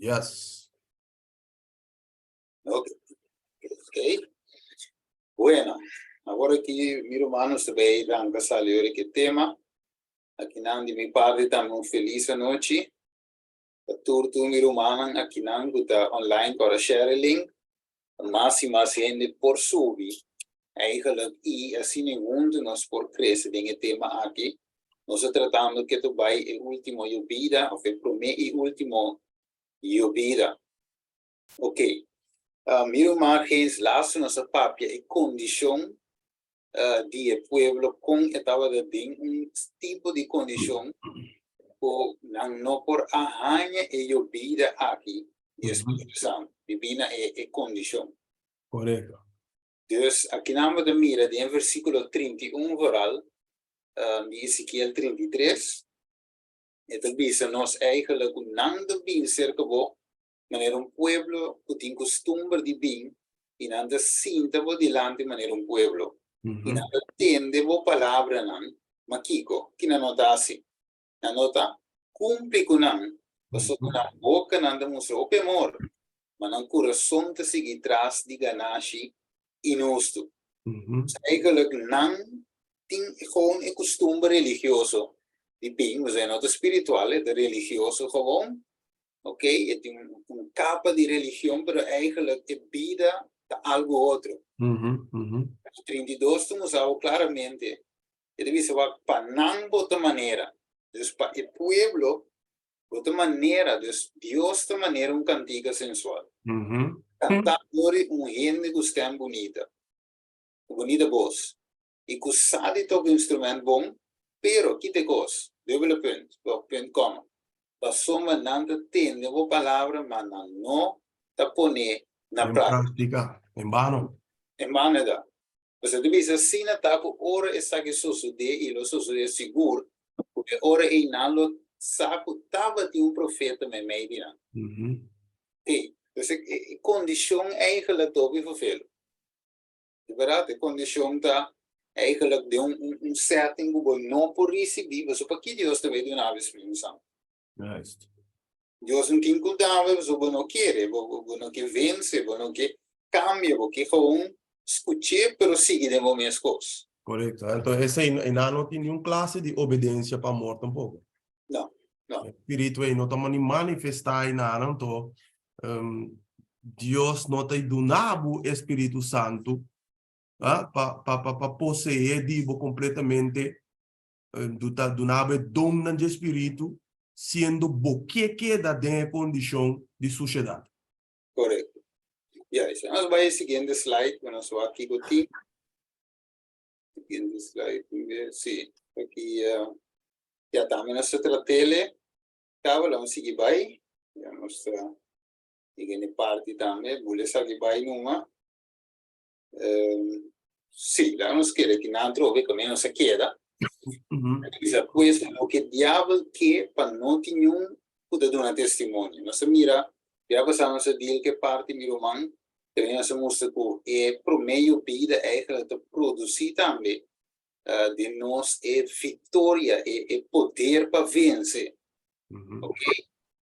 Yes. Ok. Ok. Bueno, awor aki mi rumannan ta bay ranca sali ora ki tema. Akinan di mi parti tambe un feliz anochi pa tur tur mi rumannan akinan cu ta online cu ora share e link pa mas y mas hende por subi eigenlijk y asina hunto nos por crece den e tema aki. Nos ta tratando ke ta bay e ultimo yobida of e prome y ultimo yobida. Ok. Mi ruman Gens laatste nos a papia e condicion di e pueblo kon e tabata den un tipo di kondishon ku nan no por a haña e yobida aki di e Spiritu Santu, debí na e e kondishon. Korekto. Dus akinan bo ta mira den versíkulo 31 vooral di Ezekiel 33, e ta bisa nos eigenlijk ku nan ta bin serka bo manera un pueblo ku tin kustumber di bin i nan ta sinta bo dilanti manera un pueblo i nan ta tende bo palabranan, ma kiko? Ki nan no ta hasi? Nan no ta kumpli ku nan, pasobra ku nan boka nan ta mustra hopi amor, ma nan kurason ta sigui tras di ganashi inhustu. Eigenlijk nan tin gewoon e kustumber religioso di bin, pasobra e no ta spiritual, e ta religioso gewoon, Ok, e tin un capa di religion, pero eigenlijk e bida ta algo otro. 32 ta musa bo claramente, e ta bisa wak pa nan bo ta manera, dus pa e pueblo bo ta manera, dus Dios ta manera un cantica sensual. Cantá dor di un hende cu stem bunita, cu bunita bos, i cu sa di toca instrument bon, pero kita e cos, dubbele punt, of punt comma, pasobra nan ta tende bo palabra ma nan no ta pone na Den práctica, en bano. En bano e ta. Pasobra ta bisa asina ta cu ora esaki sosode, i lo sosode sigur, cu e ora ei nan lo sa cu tabatin un profeta meimei di nan. Ey, entonces e condicion eigenlijk ta hopi verveel. Di berdad e condicion ta eigenlijk den un un setting cu bo no por ricibi, pasobra paki Dios ta bay duna bo e Spiritu Santo? Juist. Dios no tin cu daba pasobra bo no kere, bo bo no ke vence, bo no ke cambia, bo ke gewoon scuch'e pero sigui den bo mes cos. Correcto. Anto esey nan no tin niun clase di obedencia pa amor tampoco. No, no. E spiritu ei no ta mani manifestá einan, anto Dios no ta duna bo e Spiritu Santu pa pa pa pa poseé di bo kompletamente, ta duna bo e donnan dje Spiritu, siendo bo ke keda den e kondishon di sushedat. Korekto. Juist. Nos bai e siguiente slide pa nos wak kiko tin. Siguiente slide, si, aki ya tambe nos ta trat'ele. Caba lo sigui bai. Ya nos ta yega na e parti tambe. Bula esaki bai numa. Sí, laga nos keda aki nan atrobe, kaminda nos a keda. Bisa pues loke diabel ke pa no tin niun ku ta duna testimonio. Nos a mira, bia pasá nos a deal ku e parti, mi ruman, tambe nos a mustra ku e promé yobida eigenlijk ta produsí tambe den nos e victoria, e, e poder pa vence. Ok?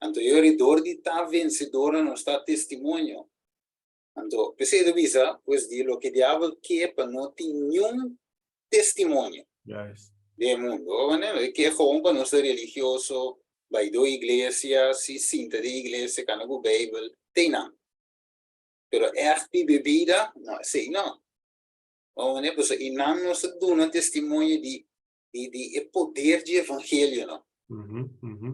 Anto yori door di ta vencedor nos ta testimonio. Anto, p'esei ta bisa, pues di loke diabel ke pa no tin niun testimonio den e mundo. E ke gewoon pa nos ta religioso, bai do iglesia, si sinta den iglesia, kana ku Bijbel, te nan. Pero ègt biba e bida, no, esei no. Pasobra pasobra i nan nos ta duna testimonio di di di e poder di evangelio no.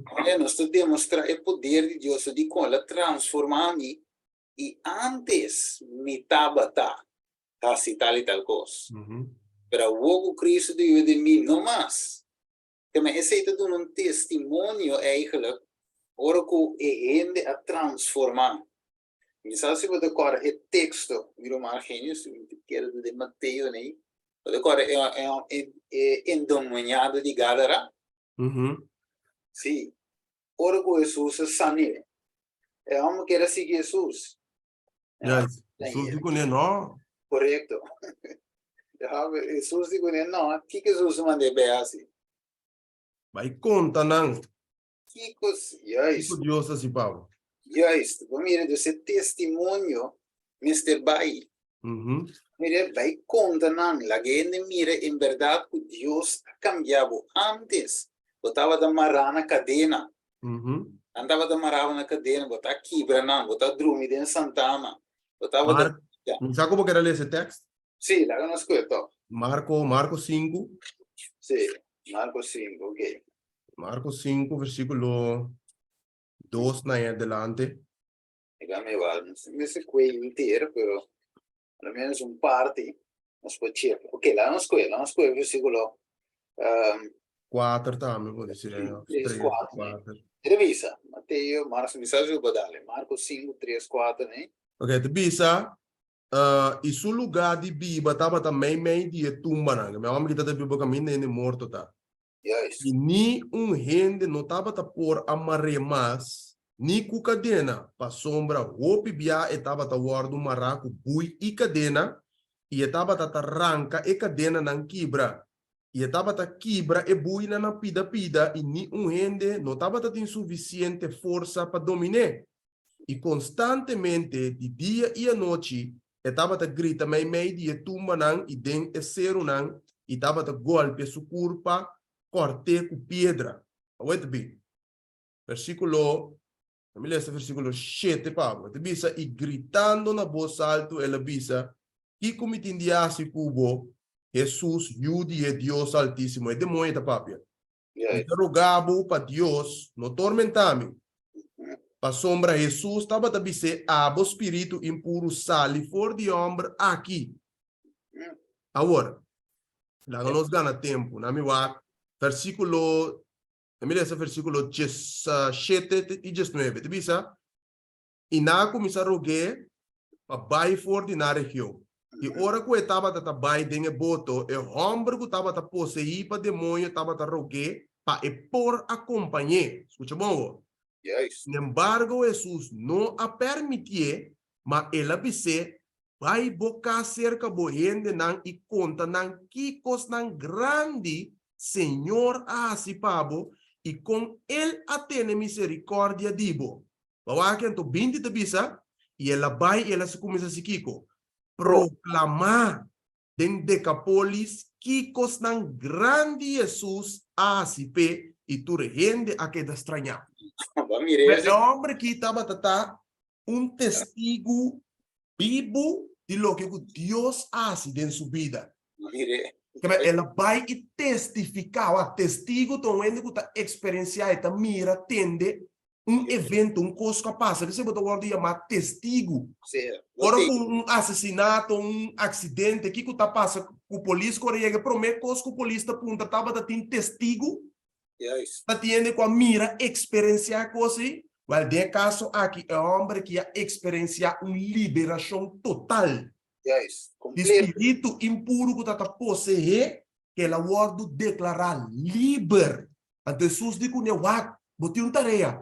Pasobra nos ta demostra e poder di Dios di kon el a transforma mi i antes mi tabata hasi tal i tal kos. Pero awor ku Cristo ta biba den mi no mas. Keme esei ta duna un testimonio eigenlijk ora ku e hende a transforma. Mi sa si bo ta kòrda e teksto, mi ruman Argenius, mi ta kere ta den Mateo nei, bo ta kòrda e e endemoniado di Gadara? Sí, ora ku Hesus a san'é, e hòmber kier a sigui Hesus. Ja, Hesus di kuné no. Korekto. E hòmber, Hesus di kuné no. Kiko Hesus a mand'é bai hasi? Bai konta nan. Kiko, juist. Kiko Dios a hasi pa bo? Juist, bo mira, dus e testimonio mester bai. Mira, bai konta nan, laga hende mira en bèrdat ku Dios a kambia bo. Ántes bo tabata mará na kadena. Nan tabata mará bo na kadena, bo ta kibra nan, bo ta drumi den santana, bo tabata. Mar, mi sa ku bo kere lesa e tèkst? Sí, laga nos kue tòg. Marko, Marko sinku. Sí, Marko sinku, oké. Marko sinku, versíkulo dos na en adelante. Ega mi igual, no mester kue henter, pero a lo menos un parti nos por check. Ok, laga nos kue, laga nos kue versículo um, Kuater tambe por decir, eh, Tres, tres, kuater. kuater. Revisa, Mateo, Marko, mi sa si bo dale, Marko 5, 3, 4, ne? Ok, te bisa, uh, i su lugá di biba tabata meimei di e tumbanan. Mi hòmber ki ta ta biba kaminda hende morto ta. Juist. I ni un hende no tabata por a mar'é mas, ni ku kadena, pasobra hopi bia e tabata wòrdu mará ku bui i kadena, i e tabata ta ranka e kadenanan kibra, i e tabata kibra e buinan na pida pida, i ni un hende no tabata tin sufisiente forsa pa domin'é. I konstantemente, di dia i anochi, e tabata grita meimei di e tumbanan i den e serunan, i tabata gòlpia su kurpa kòrt'é ku piedra. Awor e ta bin. Versíkulo, mi lesa versíkulo shete pa bo. E ta bisa, I gritando na bos altu el a bisa, Kiko mi tin di hasi ku bo, Hesus, Yu di e Dios Altísimo? E demoño ta papia. Mi ta roga bo pa Dios no tormentá mi. Pasobra Hesus tabata bis'é, Abo spiritu impuru, sali for di e hòmber aki. Awor, laga nos gana tempu. Na mi wak versíkulo, na mi lesa versíkulo 17 i 19. Ta bisa, I nan a kuminsá rog'é pa bai for di nan region. I ora ku e tabata ta bai den e boto, e hòmber ku tabata poseí pa demoño tabata rog'é pa e por a kompañ'é. Skucha bon awor. Sinembargo, Hesus no a pèrmitié, ma el a bis'é, Bai bo kas serka bo hendenan i konta nan ki kosnan grandi Señor a hasi pa bo i kon El a tene miserikòrdia di bo. Bo wak anto 20 ta bisa, I el a bai i el a kuminsá hasi kiko? Proklamá den Dekapolis ki kosnan grandi Hesus a hasi p'e, i tur hende a keda strañá. E hòmber akí tabata ta un testigu bibu di loke ku Dios a hasi den su bida. El a bai i testifiká. Wak, testigu ta un hende ku ta eksperensiá, e ta mira, tende un evento, un kos ku a pasa. P'esei bo ta wòrdu yamá testigu. Ora ku un asesinato, un aksidente, kiko ta pasa ku polis ku ora yega, e promé kos ku polis ta puntra tabata tin testigu? Ta tin hende ku a mira, eksperensiá e kos ei? Wèl, den e kaso aki, e hòmber aki a eksperensiá un liberashon total di spiritu impuru ku ta ta poseé, ku el a wòrdu deklará liber. Anto Hesus di kuné, Wak, bo tin un tarea,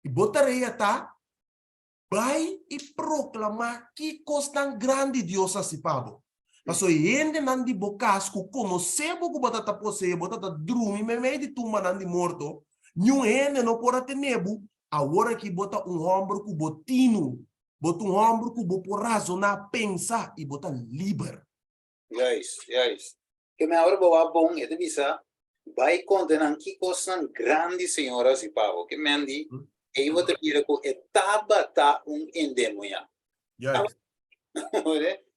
i bo tarea ta bai i proklamá ki kosnan grandi Dios hasi pa bo. Pasobra e hendenan di bo kas ku konosé bo ku bo ta ta poseé, bo ta ta drumi meimei di tumbanan di morto, niun hende no por a tene bo, awor aki bo ta un hòmber ku bo tinu, bo ta un hòmber ku bo por razoná, pensa, i bo ta liber. Juist, juist. Ke men ora bo wak bon, e ta bisa, Bai konta nan ki kosnan grandi Señor a hasi pa bo. Ke men di, ei bo ta mira ku e tabata un endemoñá. Juist.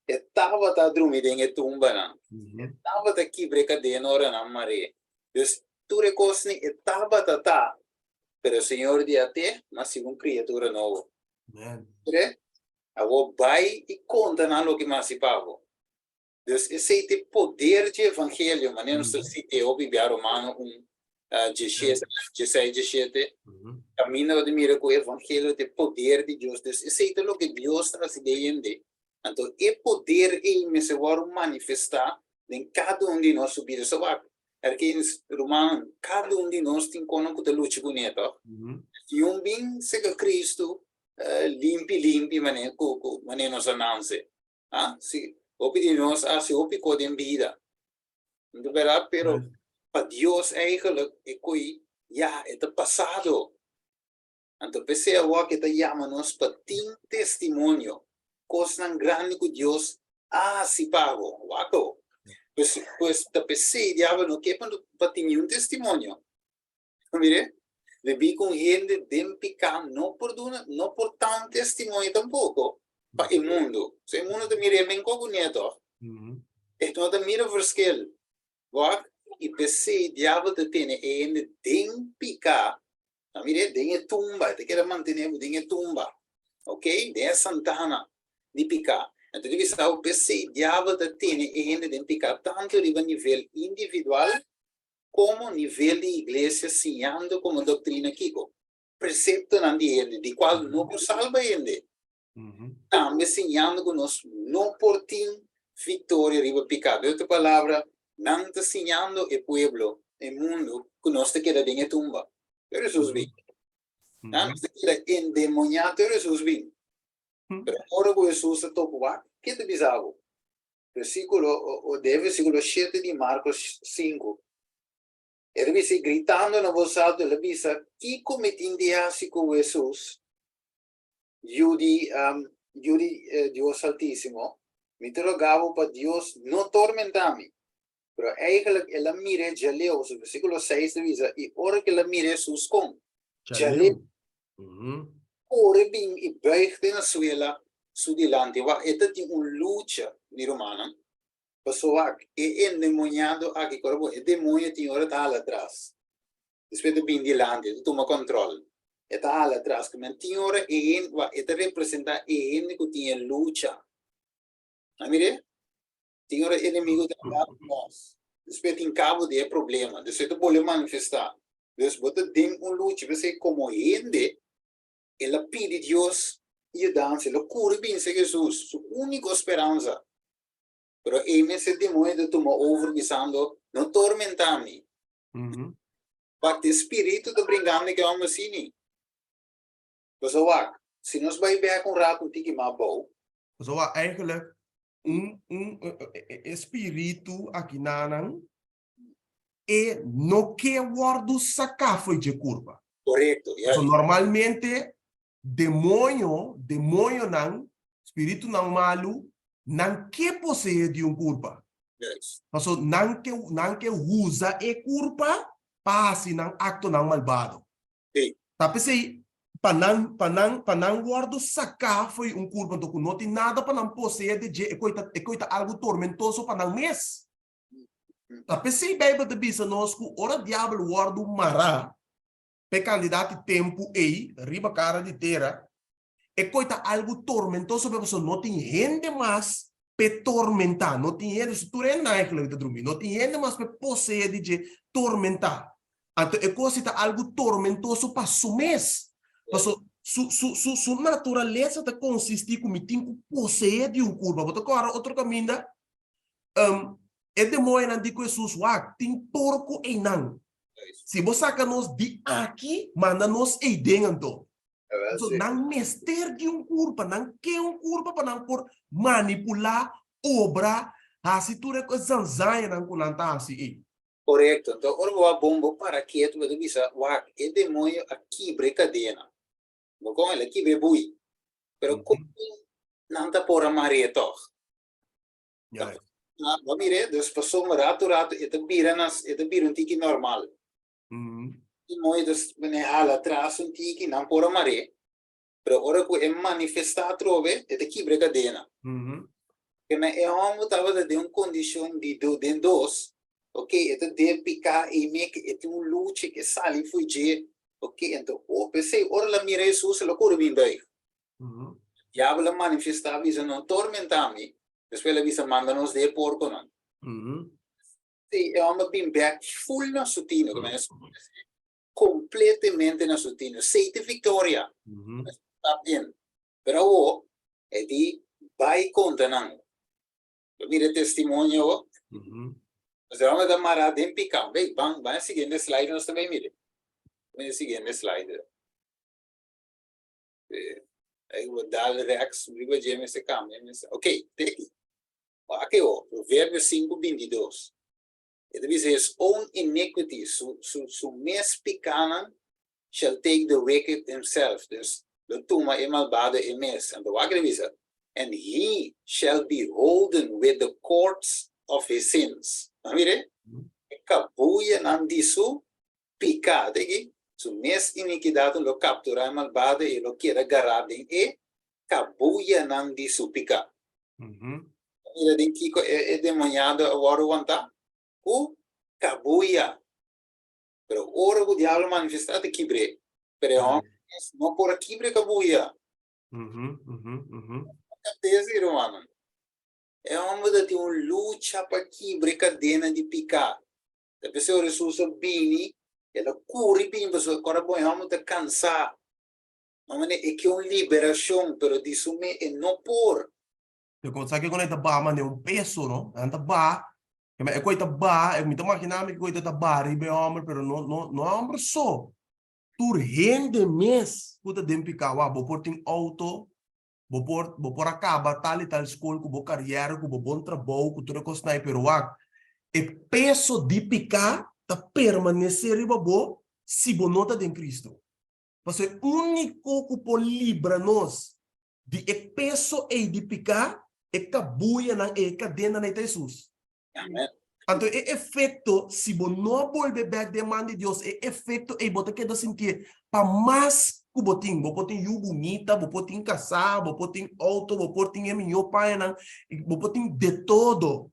E tabata drumi den e tumbanan. E tabata kibra e kadena ora nan mar'é. Dus, tur e kosnan e tabata ta, pero Señor di at'é, m'a siba un kriatura nobo. Amen. Awor bai i konta nan loke mi hasi pa bo. Dus esei ta e poder dje evangelio, manera nos ta site hopi bia Romano un, diesshete, diesseis, diesshete, kaminda bo ta mira ku e evangelio ta e poder di Dios. Dus esei ta loke Dios ta hasi den hende. Anto e poder ei mester wòrdu manifestá den kada un di nos su bida. So wak, herkens, rumannan, kada un di nos tin kono ku ta lucha kuné, tòg? Si un bin seka Kristu, limpi limpi mane ku ku mane nos a nanse ah si hopi di nos a hasi hopi kos den bida no ta berdad pero pa Dios eigenlijk e koi ya e ta pasado. Anto p'esei awor ke ta yama nos pa tin testimonio, kosnan grandi ku Dios a hasi pa bo. Wak awo. Pues, pues ta p'esei diabel no ke pa pa tin niun testimonio. Mire, debí ku un hende den piká no por duna, no por ta un testimonio tampoko pa e mundu. So e mundu ta mira e men koko kuné tòg. E no ta mira verschil. Wak, i p'esei diabel ta tene e hende den piká. Ta mir'é den e tumba, e ta keda mantené bo den e tumba, ok, den e santana di piká. Anto di bisa bo p'esei diabel ta tene e hende den piká tantu riba nivel individual komo nivel di iglesia siñando komo doktrina kiko? Preseptonan di hende, di kual no por salba hende. Tambe siñando ku nos no por tin viktoria riba piká. Den otro palabra, nan ta siñando e pueblo, e mundu, ku nos ta keda den e tumba. Pero Hesus bin. Nan ta keda endemoniá te ora Hesus bin. Pero ora ku Hesus ta topa wak, ke ta bisa bo? Versíkulo, den versíkulo shete di Markos sinku, e ta bisa, gritando na bos altu, el a bisa, Kiko mi tin di hasi ku Hesus? Yu di, Yu di Dios Altísimo, mi ta roga bo pa Dios no tormentá mi. Pero eigenlijk el a mir'é djaleu, su versíkulo seis ta bisa, i ora ku el a mira Hesus kon? Djaleu. Kore bin i buig den e suela su dilanti. Wak, e ta tin un lucha, mi rumannan. Pasobra wak, e endemoniado aki, kore bo, e demonio tin ora ta hala atras. Despues ta bin dilanti, e ta tuma kòntròl. E ta hala atras. Ku men tin ora e hende, wak, e ta representá e hende ku tin e lucha. A mir'é? Tin ora e enemigu ta hala ku nos. Despues tin kabo di e problema. Despues ta bolbe manifestá. Dus bo ta den un lucha. P'esei komo hende, el a pidi Dios yudansa. El a kuri binse Hesus, su úniko speransa. Pero ei mester demoño ta tuma over bisando, No tormentá mi. Wak, e spiritu ta bringando ku e hòmber asini. Pasobra wak, si nos bai bèk un ratu un tiki mas bou. Pasobra wak, eigenlijk un un e spiritu akinanan e no ke wòrdu saká fo'i dje kurpa. Korekto, ya. Pasobra normalmente demoño, demoñonan, spiritunan malu, nan ke poseé di un kurpa. Paso nan ke nan ke usa e kurpa pa hasi nan aktonan malbado. Ta p'esei pa nan pa nan pa nan wòrdu saká fo'i un kurpa anto ku no tin nada pa nan poseé di dje e koi ta e koi ta algu tormentoso pa nan mes. Ta p'esei Beibel ta bisa nos ku ora diabel wòrdu mará p'e kandidat di tempu ei riba kara di tera, e koi ta algu tormentoso p'e pasobra no tin hende mas p'e tormentá, no tin hende, so tur hende eigenlijk ta drumi, no tin hende mas p'e poseé di dje tormentá. Anto e kos ei ta algu tormentoso pa su mes, pasobra su su su su naturalesa ta konsistí ku mi tin ku poseé di un kurpa. Bo ta kòrda otro kaminda? E demoñonan di ku Hesus, Wak, tin porko einan. Si bo saka nos di aki, manda nos eiden anto. So, nan mester di un kurpa, nan ke un kurpa pa nan por manipulá, obra, hasi tur e zanzañanan ku nan ta hasi ei. Korekto. Anto, ora bo a bon, bo para ketu, bo ta bisa, Wak, e demoño a kibra e kadena. Bo kon el a kibra e bui. Pero kon nan ta por a mar'é tòg? Bo mir'é, dus pasobra ratu ratu e ta bira na, e ta bira un tiki normal. I mooi dus mene hala atras un tiki, nan por a mar'é, pero ora ku e manifestá atrobe, e ta kibra e kadena. Keme e hòmber tabata den un kondishon di do den dos, ok, e ta den piká ei mek, e tin un lucha ke sali fo'i dje, ok, anto p'esei ora el a mira Hesus el a kore bin buig. Diabel a manifestá bisa, No tormentá mi. Despues el a bisa, Manda nos den e porkonan. Sí, e hòmber bin bèk ful na su tino, ku men kompletamente na su tino. Sei te viktoria. Stap in. Pero awor, e di bai konta nan. Bo mira e testimonio awor? Nos e hòmber ta mará den piká. Bay, ban, ban e siguiente slide nos ta bay mira. Ban e siguiente slide. Ei bo dal rechts riba dje mester kambia mester ok teki wak e ho Proverbio sinku 22 e ta bisa his own iniquity su su su mes pikanan. shall take the wicked himself. Dus lo tuma e malbado e mes. Anto wak e bisa, and he shall be holden with the cords of his sins. A mire? E kabuyanan di su piká. Te aki, su mes inikidat lo kapturá e malbado i lo keda gará den e kabuyanan di su piká. Mira den kiko e demoniado a wòrdu wantá? Ku kabuya. Pero ora ku diablo manifestá ta kibr'é. Pero e hòmber mes no por a kibra e kabuya. Kapt'e rumannan. E hòmber ta tin un lucha pa kibra e kadena di piká. Ta p'esei ora Hesus a bini, el a kuri bini pasobra kòrda bon e hòmber ta kansá. Mane e ke un liberashon, pero di su mes e no por. Te kon sa ke kon e ta baha mane un peso, no? Nan ta baha, e koi ta baha, mi ta imaginá mi ke koi ta baha riba e hòmber, pero no no no e hòmber so. Tur hende mes ku ta den piká, wak, bo por tin outo, bo por bo por a kaba tal i tal skol ku bo kariera, ku bo bon trabou, ku tur e kosnan ei, pero wak, e peso di piká ta permanesé riba bo si bo no ta den Kristu. Pasobra e úniko ku por libra nos di e peso ei di piká, e kabuyanan ei, e kadenanan ei ta Hesus. Amen. Anto e efekto, si bo no a bolbe bèk den man di Dios, e efekto ei bo ta keda sintié pa mas ku bo tin. Bo por tin yu bunita, bo por tin kasá, bo por tin outo, bo por tin e mihó pañanan, bo por tin de todo.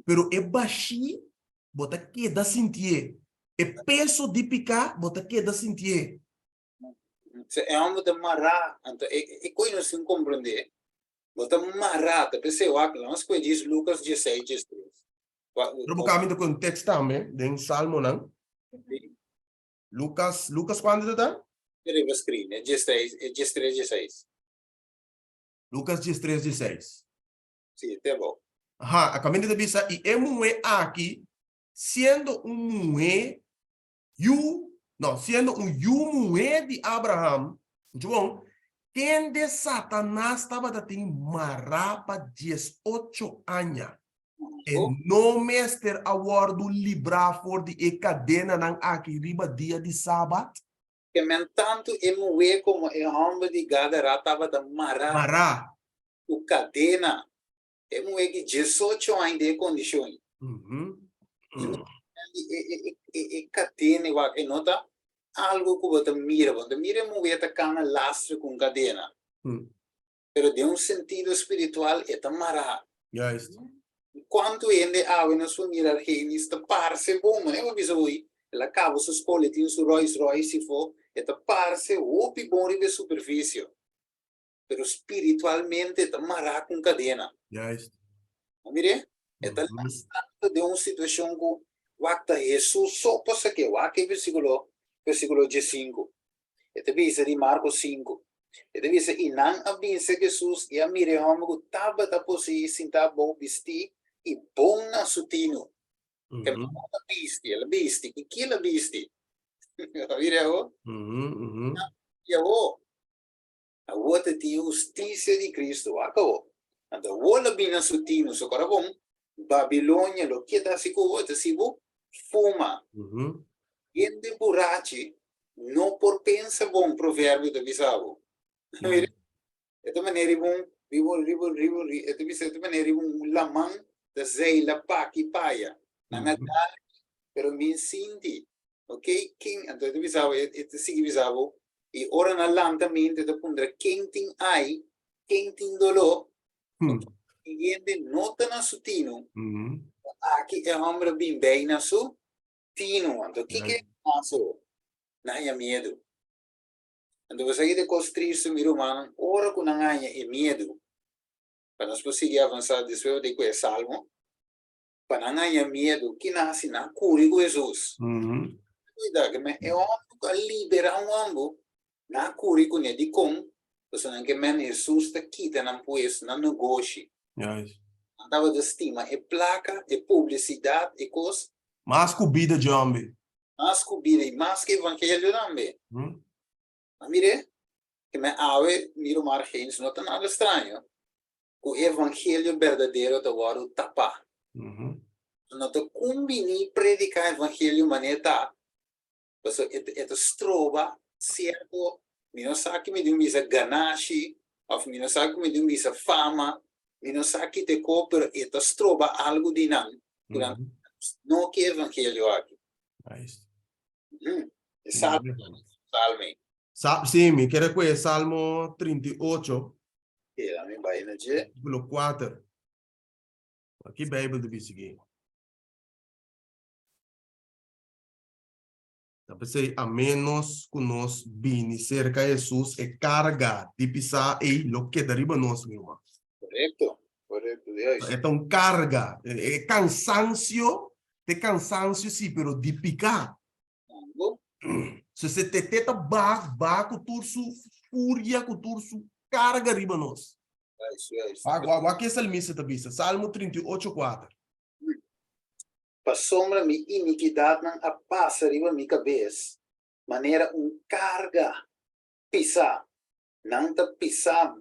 Pero e bashí bo ta keda sintié. E peso di piká bo ta keda sintié. Se e hòmber ta mará, anto e kos nos tin komprondé. Bo ta mará, ta p'esei wak, nos kue djis Lukas dieseis, diestres. Pero bo kambia di kontekst tambe den Salmonan. Lukas, Lukas kuantu ta ta? Riba screen, e diestres, e diestres, dieseis. Lukas diestres, dieseis. Sí, te bo. Aha, a kaminda ta bisa, i e muhé aki, siendo un muhé yu, no, siendo un yu muhé di Abraham, muchu bon, kende Satanas tabata tin mará pa diesocho aña, e no mester a wòrdu librá for di e kadenanan aki riba dia di Sabat? Ke men tantu e muhé komo e hòmber di Gadara tabata mará. Mará. Ku kadena. E muhé ki diesocho aña den e kondishon ei. E kadena ei wak, e no ta algu ku bo ta mira. Bo no ta mira e muhé ta kana lastra ku un kadena. Pero den un sentido spiritual e ta mará. Juist. Kuantu hende awe nos por mira Argenis ta parse bon, manera bo bisa hui, el a kaba su skol, e tin su Rolls Royce ifo, e ta parse hopi bon riba e superfisio. Pero spiritualmente e ta mará ku un kadena. Juist. Bo mir'é? E ta lastrando den un situashon ku wak ta Hesus so por sak'é. Wak e versíkulo, versíkulo diesinku. E ta bisa di Marko sinku. E ta bisa, I nan a bin serka Hesus i a mira e hòmber ku tabata poseí sintá bou bistí i bon na su tinu. E hòmber a bisti, el a bisti. I ki el a bisti? Bo mira awor? I awor? Awor ta tin hustisia di Cristo, wak awor. Anto awor lo bini na su tinu, so kora bon, Babilonia lo keda hasi ku bo, ta si bo fuma. Hende burachi no por pensa bon, Proverbio ta bisa bo. Mira, e ta manera riba un, riba un, riba un, riba un, e ta bisa, e ta manera riba un laman ta zeila p'aki p'aya. Nan a dal, pero min sinti. Ok, ken, anto e ta bisa bo, e ta sigui bisa bo, I ora nan lanta mente ta puntra ken tin ai, ken tin doló, e hende no ta na su tinu, aki e hòmber a bin bei na su tinu. Anto kiko e hasi? Nan haña miedu. Anto bo sa ki ta e kos tristu, mi rumannan, ora ku nan haña e miedu, pa nos por sigui avansá despues di ku e salmo, pa nan haña miedu, ki nan hasi? Nan kuri ku Hesus. Cuida, ke men e hòmber ku a liberá un hòmber, nan a kuri kuné. Dikon? Pasobra nan ke men Hesus ta kita nan pues, nan negoshi. Nan tabata stima e plaka, e publisidat, e kos. Mas ku bida dje hòmber. Mas ku bida i mas ku evangelio tambe. A mir'é? Ke men awe, mi ruman Argenis, no ta nada straño ku e evangelio berdadero ta wòrdu tapá. No ta kumbiní prediká evangelio manera ta. Paso e e ta stroba sierto, mi no sa ki mi tin bisa ganashi of mi no sa ki mi tin bisa fama, mi no sa ki te ko, pero e ta stroba algu di nan ku nan no ke evangelio aki. Juist. E salmo, salme. Sa, sí, mi kere ku e Salmo 38. Keda mi bai na dje. Versíkulo 4. Aki Bijbel ta bisa aki. Ta p'esei, a ménos ku nos bini serka Hesus, e karga di pisá ei lo keda riba nos, mi ruman. Korekto, korekto, juist. E ta un karga, e kansansio, te kansansio sí, pero di piká. So se te te ta ba, ba ku tur su furia, ku tur su karga riba nos. Juist, juist. Wak, wak, wak ke salmista ta bisa, Salmo 38, 4. Pasobra mi inikidatnan a pasa riba mi kabes manera un karga pisá, nan ta pisa,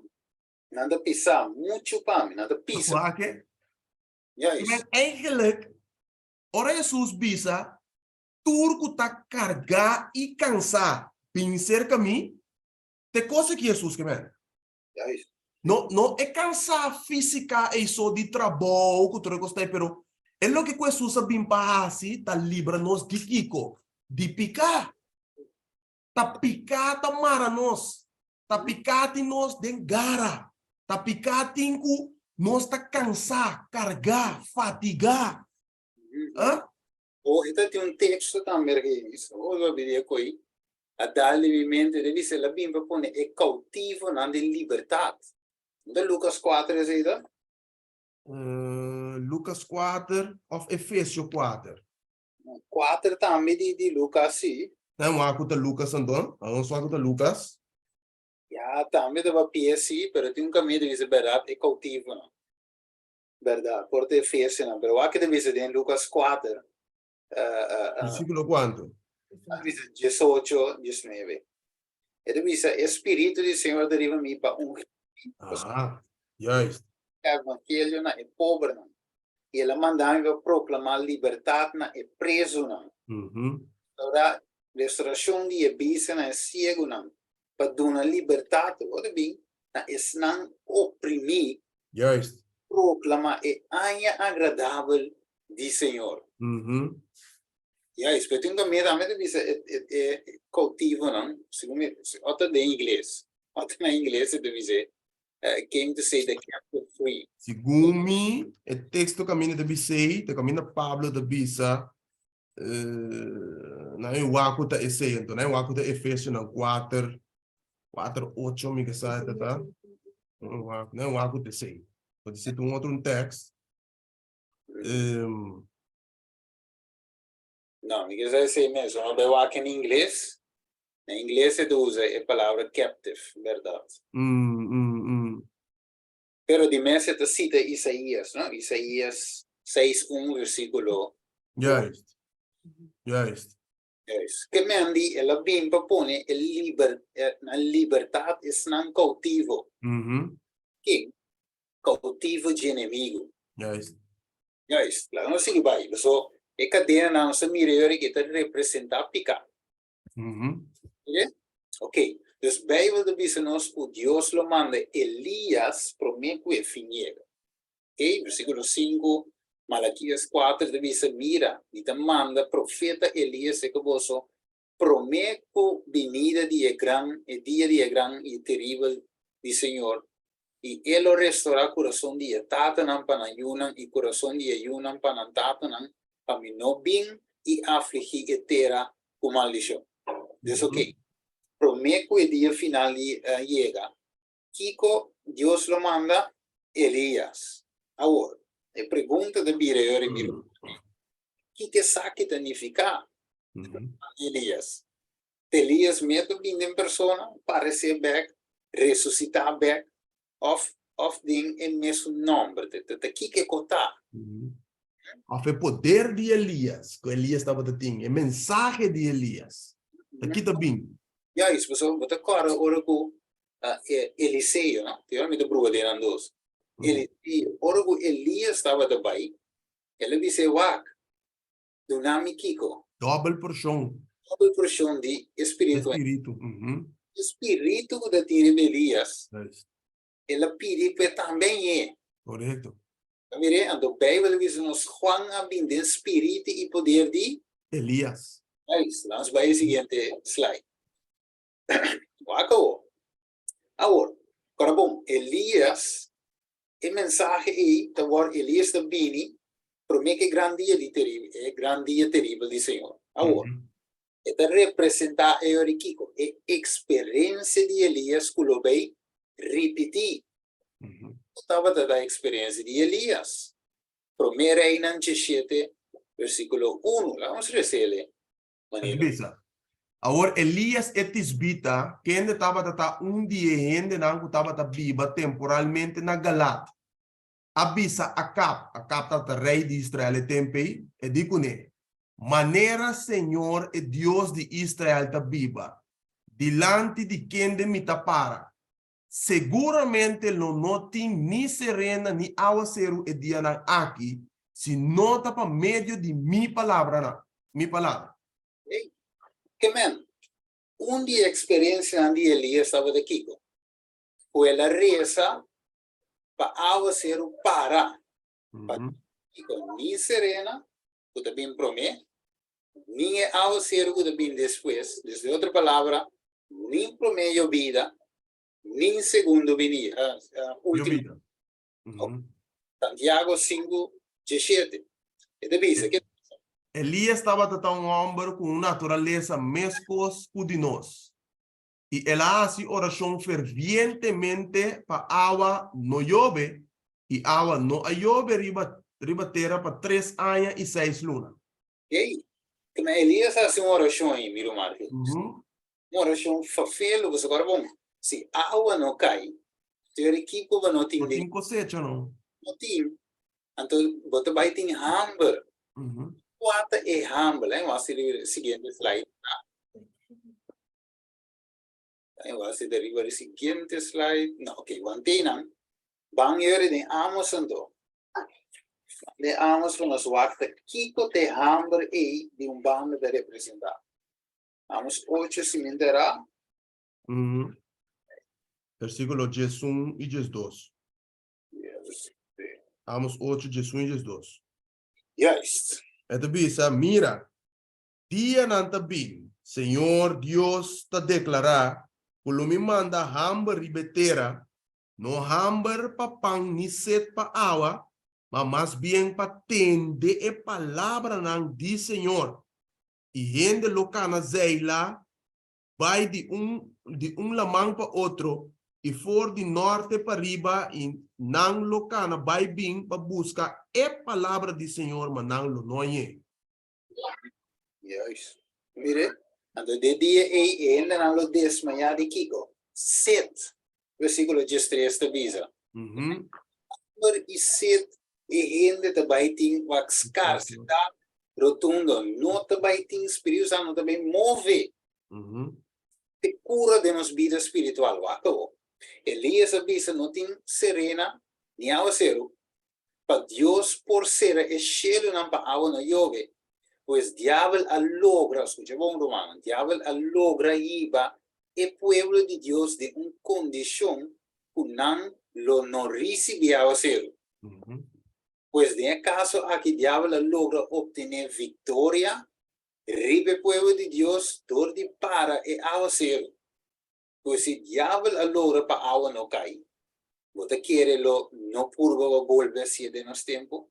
nan ta pisa muchu pa mi, nan ta pisa. Wak, Juist. Men eigenlijk, ora Hesus bisa, Tur ku ta kargá i kansá, bin serka mi, te kos aki Hesus ke men. Juist. No, no e kansá físika ei so di trabou ku tur e kos ta ei, pero e loke ku Hesus a bin pa hasi ta libra nos di kiko? Di piká. Ta piká ta mara nos. Ta piká tin nos den gara. Ta piká tin ku nos ta kansá, kargá, fatigá. Ah? O e ta tin un teksto tambe aki, o lo bini e koi a dal den mi mente, ta bisa el a bin pa pone e koutivonan den libertat. No ta Lukas kuater esei ta? Lukas kuater òf Efesio kuater? Kuater tambe di di Lukas si. Nan wak ku ta Lukas anto? Nos wak ku ta Lukas. Ya, tambe ta papia si, pero tin un kaminda ta bisa bèrdat e koutivonan. Bèrdat, por ta Efesionan, pero wak ke ta bisa den Lukas kuater. Versíkulo kuantu? Ta bisa diesocho, diesnuebe. E ta bisa, E Spiritu di Señor ta riba mi pa ungi mi. Ah, juist. Evangelio na e pobernan, i el a manda mi pa proklamá libertat na e prezunan, restaurá restaurashon di e bista na e siegunan, pa duna libertat, ora bin, na esnan oprimí, Juist. Proclama e aña agradabel di Señor. Juist, pero tin tambe tambe ta bisa e e e cautivonan, segun mi, ota den ingles, ota na ingles e ta bisa came to set the captive free. Segun mi, e texto caminda ta bis'ei, ta caminda Pablo ta bisa, nan e wak ku ta esei, anto nan e wak ku ta Efesionan kuater, kuater ocho mi ke sa ta ta, nan e wak ku ta esei. Por si ta un otro un tekst. No, mi ke sa esei mes, no bai wak en ingles, na ingles e ta usa e palabra captive, bèrdat. Pero di mes e ta cita Isaías, no? Isaías seis un versículo. Juist. Juist. Juist. Ke men di el a bin pa pone e liber, na libertad esnan cautivo. Ken? Cautivo dje enemigo. Juist. Juist. Laga nos sigui bai. Paso e cadenanan nos ta mira yori ke ta representa pica. Oke? Ok. Dus Bijbel ta bisa nos ku Dios lo manda Elias promé ku e fin yega. Ok? Versíkulo sinku, Malakias kuater ta bisa, Mira, mi ta manda profeta Elias serka boso promé ku binida di e gran, e dia di e gran i teribel di Señor, i e lo restorá kurason di e tatanan pa nan yunan i kurason di e yunan pa nan tatanan, pa mi no bin i afligí e tera ku maldishon. Dus oke, promé ku e dia final di yega, kiko Dios lo manda? Elias. Awor, e pregunta ta bira e ora i bira, kiko esaki ta nifiká? Elias. Elias mes ta bini den persona, paresé bèk, resusitá bèk, òf òf den e mesun nòmber? Ta kiko e ko ta? Òf e poder di Elias, ku Elias tabata tin, e mensahe di Elias, ta ki ta bin? Juist, pasobra bo ta kòrda ora ku Eliseo, no? Te ora mi ta bruha den nan dos. Eliseo, ora ku Elias tabata bai, el a bis'é, Wak, duna mi kiko? Dòbel porshon. Double porshon di e spiritu. Spiritu. E spiritu ku ta tin riba Elias, el a pidi pa e tambe hañ'é. Korekto. Ta mir'é? Anto Beibel ta bisa nos Juan a bin den spiritu i poder di. Elias. Juist. Laat nos bai e siguiente slide. Wak awor. Awor, kora bon, Elias, e mensahe ei ta wòrdu, Elias ta bini promé ku e gran dia di teribel, e gran dia teribel di Señor. Awor, e ta representá e ora kiko? E eksperensia di Elias ku lo bai ripití. Ku tabata ta eksperensia di Elias? Promé Reinan 17, versíkulo 1. Laga nos resele. E bisa, Awor Elías e tisbita, kende tabata ta un di e hendenan ku tabata biba temporalmente na Galaad, a bisa Akab, Akab tabata rei di Israel e tempu ei, e di kuné, Manera señor e Dios di Israel ta biba, dilanti di kende mi ta para, seguramente lo no tin ni serena ni awaseru e dianan aki, si no ta pa medio di mi palabranan, mi palabra. Ei, ke men, un di e eksperensianan di Elias tabata kiko? Ku el a resa pa awaseru para, pa kiko? Ni serena ku ta bin promé, ni e awaseru ku ta bin despues, dus den otro palabra, ni promé yobida, ni segundo binida, último. Santiago 5, 17. E ta bisa, ke bisa? Elias tabata ta un hòmber ku un naturalesa meskos ku di nos, i el a hasi orashon fervientemente pa awa no yobe, i awa no a yobe riba riba tera pa tres aña i seis luna. Ei, kima Elias a hasi un orashon ei, mi ruman Jesús. Un orashon fafelu, pasobra ora bon, si awa no kai, teori kiko bo no tin No tin kosecha no. No tin. Anto bo ta bai tin hamber. Kua ta e hamber? Laat mi wak riba e siguiente slide. Laat mi wak riba e siguiente slide. No, ok, want'ei nan. Ban yori den Amos anto. Den Amos pa nos wak ta kiko ta e hamber ei di un banda ta representá. Amos 8 si mi enterá. Versíkulo 11 i 12. Amos 8, 11 i 12. Juist. E ta bisa, Mira, dianan ta bin, Señor Dios ta deklará, ku lo mi manda hamber riba e tera, no hamber pa pan ni set pa awa, ma mas bien pa tende e palabranan di Señor. I hende lo kana zeila bai di un di un laman pa otro, i for di norte pa riba, i nan lo kana bai bin pa buska e palabra di Señor, ma nan lo no hañ'é. Juist. Mire, anto de dia ei e hendenan lo desmayá di kiko? Set. Versíkulo 13 ta bisa. Hamber i set e hende ta bai tin wak skarsidat rotundo. No ta bai tin Spiritu Santu no ta bai move. Te kura den nos bida spiritual. Wak awor. Elias a bisa no tin serena ni awaseru pa Dios por sera e shelunan pa awa no yobe. Pues diabel a logra, skucha bon rumannan, diabel a logra hiba e pueblo di Dios den un kondishon ku nan lo no risibí awaseru. Pues den e kaso aki diabel a logra optené viktoria riba e pueblo di Dios dor di para e awaseru. Pues si diabel a logra pa awa no kai, bo ta kere lo no purba pa bolbe hasié den nos tempu?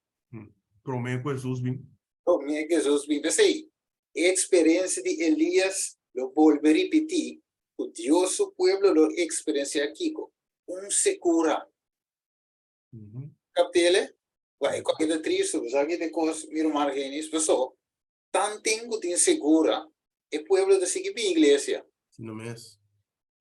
Promé ku Hesus bin. Promé ku Hesus bin. P'esei, e eksperensia di Elias lo bolbe ripití ku Dios su pueblo lo eksperensiá kiko? Un sekura. Kaptele? Wak, e kos ta tristu, bo sa ki ta e kos, mi ruman Argenis? Paso, Tanten ku tin segura, e pueblo ta sigui bin iglesia. Asina mes.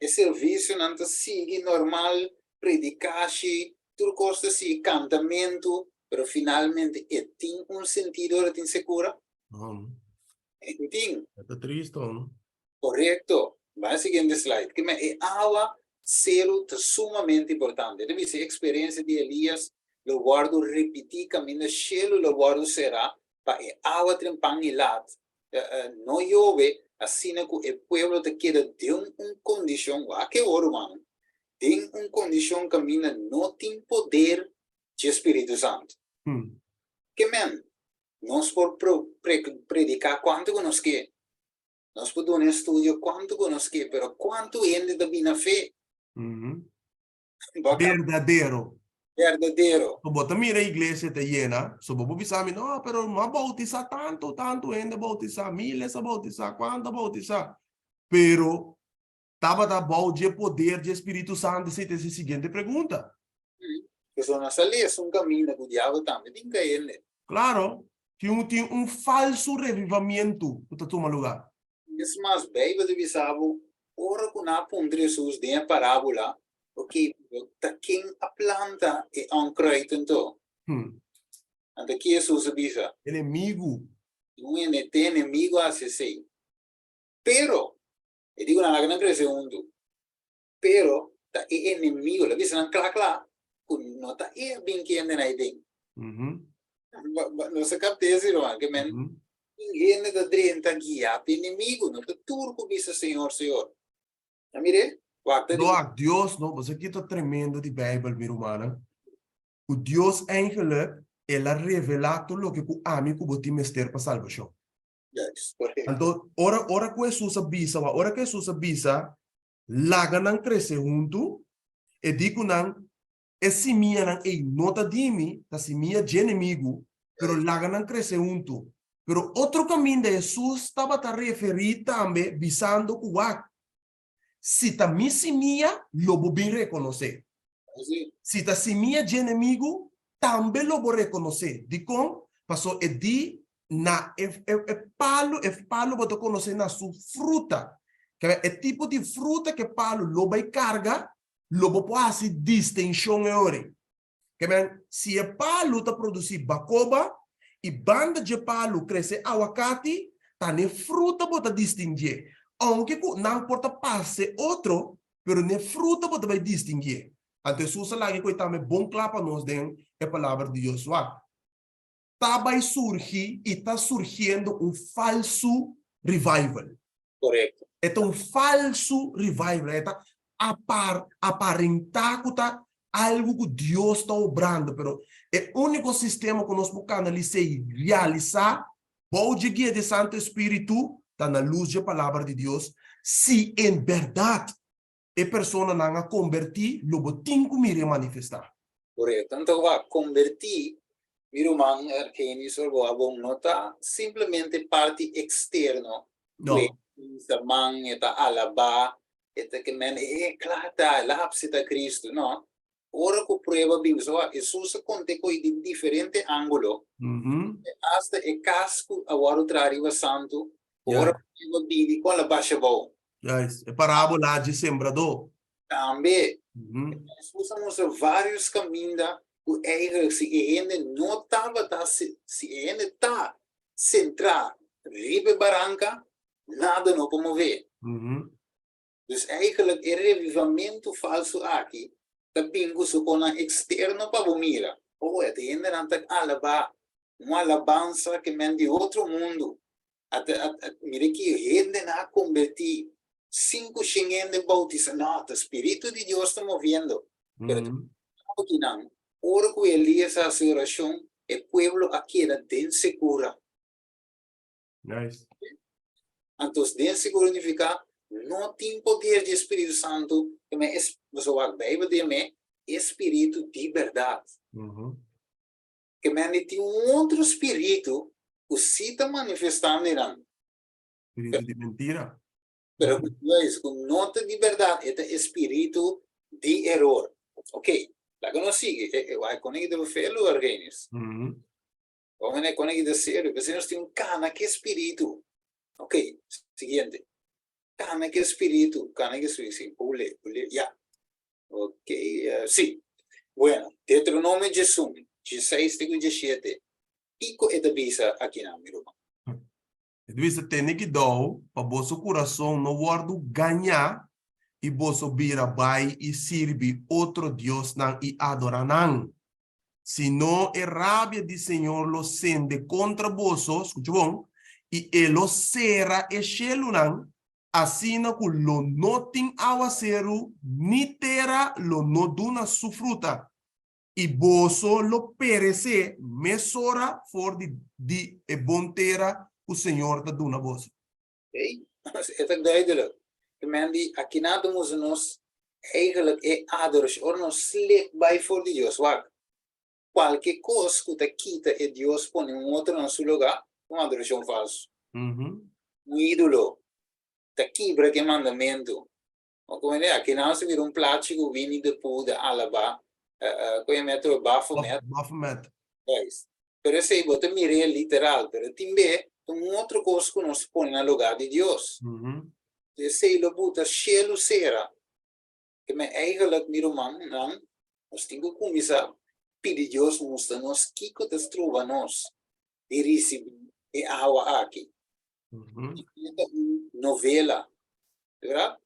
E servisionan ta sigui normal, predikashi, tur kos ta sigui, kantamentu, pero finalmente e tin un sentido ora tin sekura? No. E no tin. E ta tristo, no? Korekto. Bai e siguiente slide. Kimen e awa seru ta sumamente importante. E ta bisa e eksperensia di Elias lo wòrdu ripití kaminda shelu lo wòrdu será pa e awa tren pan i lat no yobe. Asina ku e pueblo ta keda den un kondishon, wak e ora, rumannan, den un kondishon kaminda no tin poder dje Spiritu Santu. Ke men, nos por prediká kuantu ku nos ke, nos por duna estudio kuantu ku nos ke, pero kuantu hende ta bini na fe? Berdadero. Berdadero. So bo ta mira iglesia ta yena, so bo por bisa mi, no, pero no a bautisa tanto, tanto hende a bautisa, miles a bautisa, cuanto a bautisa. Pero tabata bou dje poder dje Spiritu Santo, esei ta e siguiente pregunta. Pasobra na sali esun caminda cu diabel tambe tin ca hende. Claro, tin un tin un falso revivamiento cu ta tuma lugar. Es mas, Bijbel ta bisa bo, ora cu nan a puntra Jesus den e parabola, Ok, pero ta ken a planta e onkruid anto? Anto ki Jesus a bisa? Enemigu. Un hende te enemigu a hasi esei. Pero, e di ku nan laga nan krese huntu. Pero, ta e enemigu, el a bisa nan kla kla, ku no ta e a bin kende nan aden. Nos a kapta esi, ruman, ke men tin hende ta drenta guiá pa enemigu, no ta tur ku bisa Señor, Señor. A mir'é? Wak ta di. Wak, Dios, no, boso ki ta tremendo di Bijbel, mi rumannan, ku Dios eigenlijk el a revelá tur loke ku ami ku bo tin mester pa salbashon. Juist, korekto. Anto, ora, ora ku Hesus a bisa, wak, ora ku Hesus a bisa, laga nan krese huntu, e di ku nan, E simianan ei no ta di mi, ta simia dje enemigu, pero laga nan krese huntu. Pero otro kaminda Hesus tabata referí tambe bisando ku wak, Si ta mi simia, lo bo bin rekonosé. Si ta simia dje enemigu, tambe lo bo rekonosé. Dikon? Pasobra e di na e e palu, e palu bo ta konosé na su fruta. Kaba e tipo di fruta ku e palu lo bai karga, lo bo por hasi distenshon e ora ei. Ke men, si e palu ta produsí bakoba i banda dje palu krese awakati, ta n'e fruta bo ta distinguié. Ounke ku nan por ta parse otro, pero n'e fruta bo ta bai distinguié. Anto Hesus a laga e koe tambe bon kla pa nos den e Palabra di Dios. Wak, ta bai surgi i ta surgiendo un falsu revival. Korekto. E ta un falsu revival. E ta apar, aparentá ku ta algu ku Dios ta obrando, pero e úniko sistema ku nos por kanalis'é i realisá bou dje guia di e Santu Espíritu ta na lus dje Palabra di Dios, si en bèrdat e personanan a kombertí, lo bo tin ku mir'é manifestá. Korekto. Anto wak, kombertí, mi ruman Argenis or bo abon, no ta simplemente parti eksterno No. ku e hisa man, e ta alabá, e ta ke men, e kla ta, el a apseta Kristu. No. Ora ku prueba bin, so wak, Hesus a konta e koi di diferente ángulo, asta e kas ku a wòrdu traha riba santu, ora prueba bini, kon el a basha abou? Juist, e parábola dje sembradó. Tambe, Hesus a mustra vários kaminda ku eigenlijk si e hende no tabata, si e hende ta sentrá riba e baranka, nada no por mov'é. Dus eigenlijk e revivamentu falsu aki ta bin ku su konan eksterno pa bo mira, oh, e hendenan ta alabá, un alabansa ke men di otro mundu. Ata, at, mira ki hendenan a kombertí, 500 hende boutisá. No, ta Spiritu di Dios ta moviendo. Pero kinan, ora ku Elías a hasi orashon, e pueblo a keda den sekura. Nice. Anto, den sekura nifiká no tin poder di e Spiritu Santu, ke men es, boso wak Beibel den me, e Spiritu di bèrdat. Ke men di tin un otro spiritu ku sí ta manifestá den nan. Spiritu di mentira. Pero ku juis, ku no ta di bèrdat, e ta e spiritu di eror. Ok, laga nos sigui. E, e, wak kone ki ta befelu, Argenis? Wak mene kone ki ta serio. P'esei nos tin un kana ku e spiritu. Ok, siguiente. Kana ku e spiritu, kana ku e spiritu. Sí, ule, ule, ya. Ok, sí. Bueno, Deuteronomio 11, 16 te ku 17, kiko e ta bisa akinan, mi ruman? E ta bisa, Tene kidou pa boso kurason no wòrdu gañá i boso bira bai i sirbi otro diosnan i adorá nan. Sino e rabia di Señor lo sende kontra boso, skucha bon, I e lo sera e shelunan, asina ku lo no tin awaseru ni tera lo no duna su fruta, i boso lo peresé mesora for di di e bon tera ku señor ta duna boso. Ei, e ta duidelijk. Ke men di akinan ta mustra nos eigenlijk e adorashon, ora nos slip bai for di Dios. Wak, kualke kos ku ta kita e Dios pone un otro na su lugá, ta un adorashon falsu. Un ídolo ta kibra ku e mandamentu. Bo komprende? Akinan nos ta mira un plachi ku Winnie the Pooh ta alabá, ku e metro Baphomet. Baphomet. Juist. Pero esei bo ta mir'é literal, pero tin be ta un otro kos ku nos pone na lugá di Dios. Esei lo buta shelu sera. Ke men eigenlijk, mi rumannan, nos tin ku kuminsá pidi Dios mustra nos kiko ta stroba nos di risibí e awa aki. Tin be ta un novela, verdad?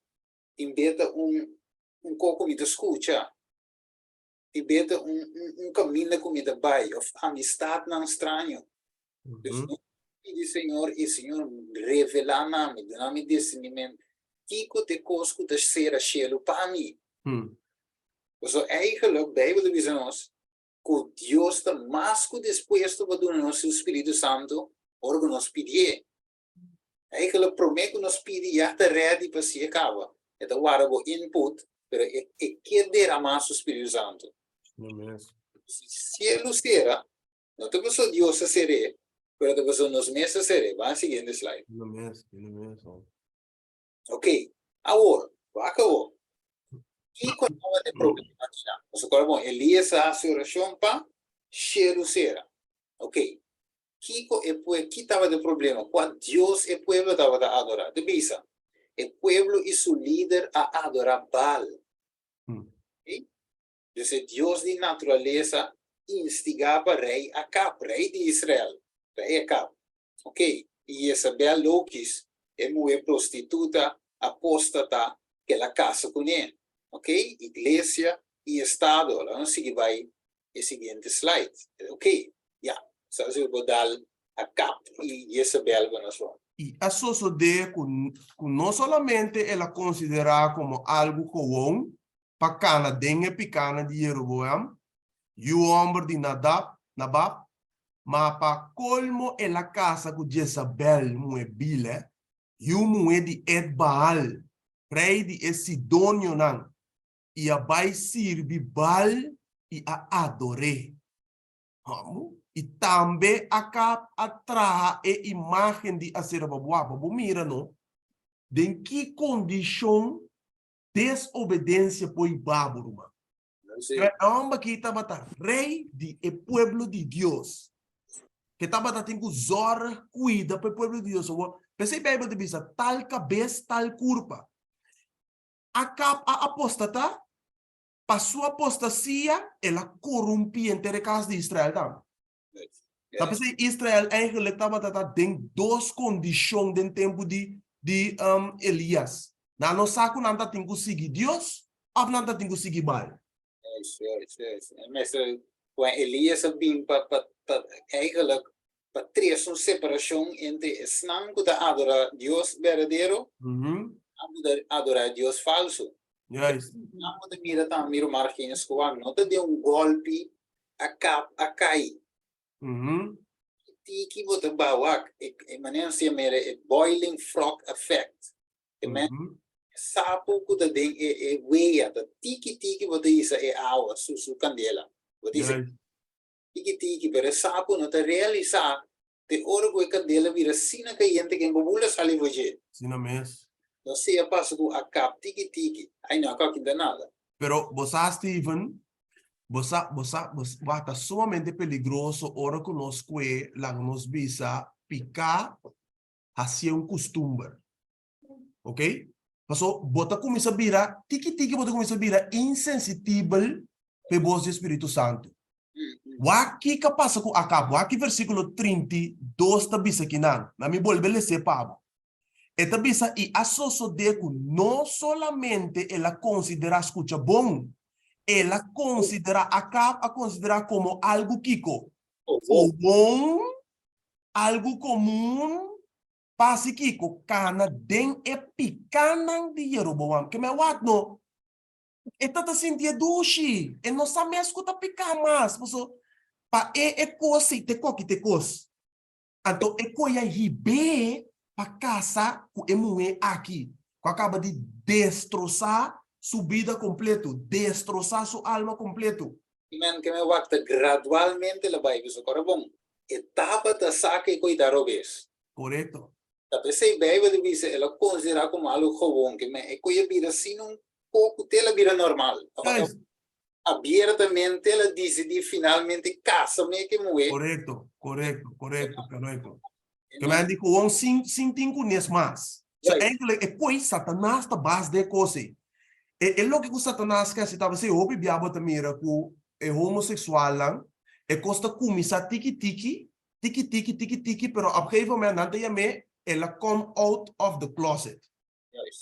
Tin be ta un un kos ku mi ta skucha. Tin be ta un un kaminda ku mi ta bai òf amistatnan straño. Dus nos pidi Señor i Señor revelá na mi, duna mi discernimentu kiko ta e kos ku ta sera shelu pa mi. Pasobra eigenlijk Beibel ta bisa nos ku Dios ta mas ku dispuesto pa duna nos su spiritu santu ora ku nos pidié. Eigenlijk promé ku nos pidi ya ta ready pa si e kaba. E ta warda bo input, pero e e kier deramá su spiritu santu. Si sielu sera, no ta pasobra Dios a ser'é, pero ta pasobra nos mes a ser'é. Ban siguiente slide. Ok, awor, wak awor. Kiko tabata e problema akinan? Pasobra kòrda bon, Elias a hasi orashon pa shelu sera. Ok, kiko e pue, ki tabata e problema? Kua dios e pueblo tabata adorá? Ta bisa, e pueblo i su lider a adorá Baal. Ok, dus e dios di naturalesa instigá pa rei Akab, rei di Israel, rei Akab. Ok, i Jezabel lokis, e muhé prostituta apóstata ku el a kasa kuné. Ok, iglesia i estado. Laga nos sigui bai e siguiente slide. Ok, ya, sa si bo dal Akab i Jezabel pa nos wak. I a sosodé ku ku no solamente el a konsiderá komo algu gewon pa kana den e pikánan di Jeroboam, yu hòmber di Nadab, Nabab, ma pa kolmo el a kasa ku Jezabel, muhé bile, yu muhé di Et-Baal, rei di e sidonionan, i a bai sirbi Baal i a ador'é. Hamu? I tambe Akab a traha e imágen di Asera pa bo. Pa bo mira no, den ki kondishon desobedensia por hiba bo, ruman. E homber aki tabata rey di e pueblo di Dios. Ke tabata tin ku zorg, kuida pa e pueblo di Dios. Awor, p'esei Bijbel ta bisa, tal kabes, tal kurpa. Akab a apostatá, pa su apostasia el a korumpí henter e kas di Israel tambe. Ta p'esei Israel eigenlijk tabata ta den dos kondishon den tempu di di um, Elias. Nan no sa ku nan ta tin ku sigui Dios òf nan ta tin ku sigui Baal. Juist, juist. En meestal, when Elias a bin pa, pa, pa eigenlijk pa trese un separashon entre esnan ku ta adorá Dios berdadero nan ku ta adorá Dios falsu. Nan ku ta mira tambe, mira Margines ku wak, no ta den un gòlpi a kap a kai. Tiki bo ta bawak, e manera nos ta yama e boiling frog effect. E men sapu ku ta den e e wea ta tiki tiki bo ta hisa e awa su su kandela. Bo ta hisa tiki tiki pero e sapu no ta realisa te ora ku e kandela bira asina kayente ku e bubula sali for dje. Asina mes. No sea pasa ku a kap tiki tiki. Ai no a kap kinta nada. Pero bo sa Steven, Bo sa, bo sa, bo sa, ta sumamente peligroso ora ku nos kue laga nos bisa piká hasié un kustumber. Ok? Paso bo ta kuminsá bira, tiki tiki bo ta kuminsá bira insensitibel pa e bos di e Spiritu Santu. Wak kiko a pasa ku Akab? Wak ki versíkulo 32 ta bisa kinan. Na mi bolbe les'é pa bo. E ta bisa, I a sosodé ku no solamente el a konsiderá skucha bon, el a konsiderá, Akab a konsiderá komo algu kiko? Komon, algu komun. Pa hasi kiko? Kana den e pikánan di Jeroboam. Ke men wak no, e ta ta sinti e dushi, e no sa mes ku ta piká mas, paso pa e e kos ei te koki te kos. Anto e koe a hib'é pa kasa ku e muhé aki, ku a kaba di destrosá su bida kompletu, destrosá su alma kompletu. Men ke men wak ta gradualmente la bai bisa kora bon, e tabata sa ke koe ta robes. Korekto. Ta p'esei Beibel ta bisa el a konsiderá komo algu gewon ke men e koe a bira asina un poko te el a bira normal. Juist. Abiertamente el a disidí finalmente kasa me ke muhé. Korekto, korekto, korekto, korekto. Ke men di gewoon sin sin tin kunes mas. So eigenlijk e koi Satanas ta bas den e kos ei. E e loke ku Satanas ke hasi ta p'esei hopi bia bo ta mira ku e homoseksualnan e kos ta kuminsá tiki tiki, tiki tiki, tiki tiki, pero op gegeven moment nan ta yam'é el a come out of the closet.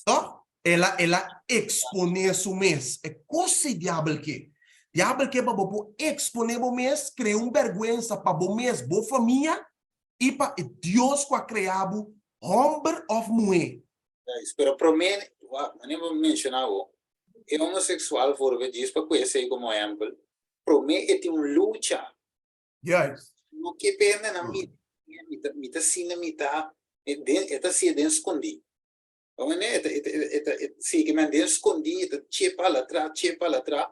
Toch? El a, el a exponé su mes. E kos ei diabel ke. Diabel ke pa bo por exponé bo mes, krea un bèrgwensa pa bo mes, bo famia i pa e Dios ku a krea bo, hòmber òf muhé. Juist. Pero promé, wak, manera bo menshoná bo, e homoseksual voorbeeld djis pa ku esei komo ehèmpel, promé e tin un lucha. Juist. No ke pende nan mi, mi ta, mi ta sinti mi ta, e den, e ta siña den skondí. E ta sigui men den skondí, e ta chepa al atra, chepa al atra.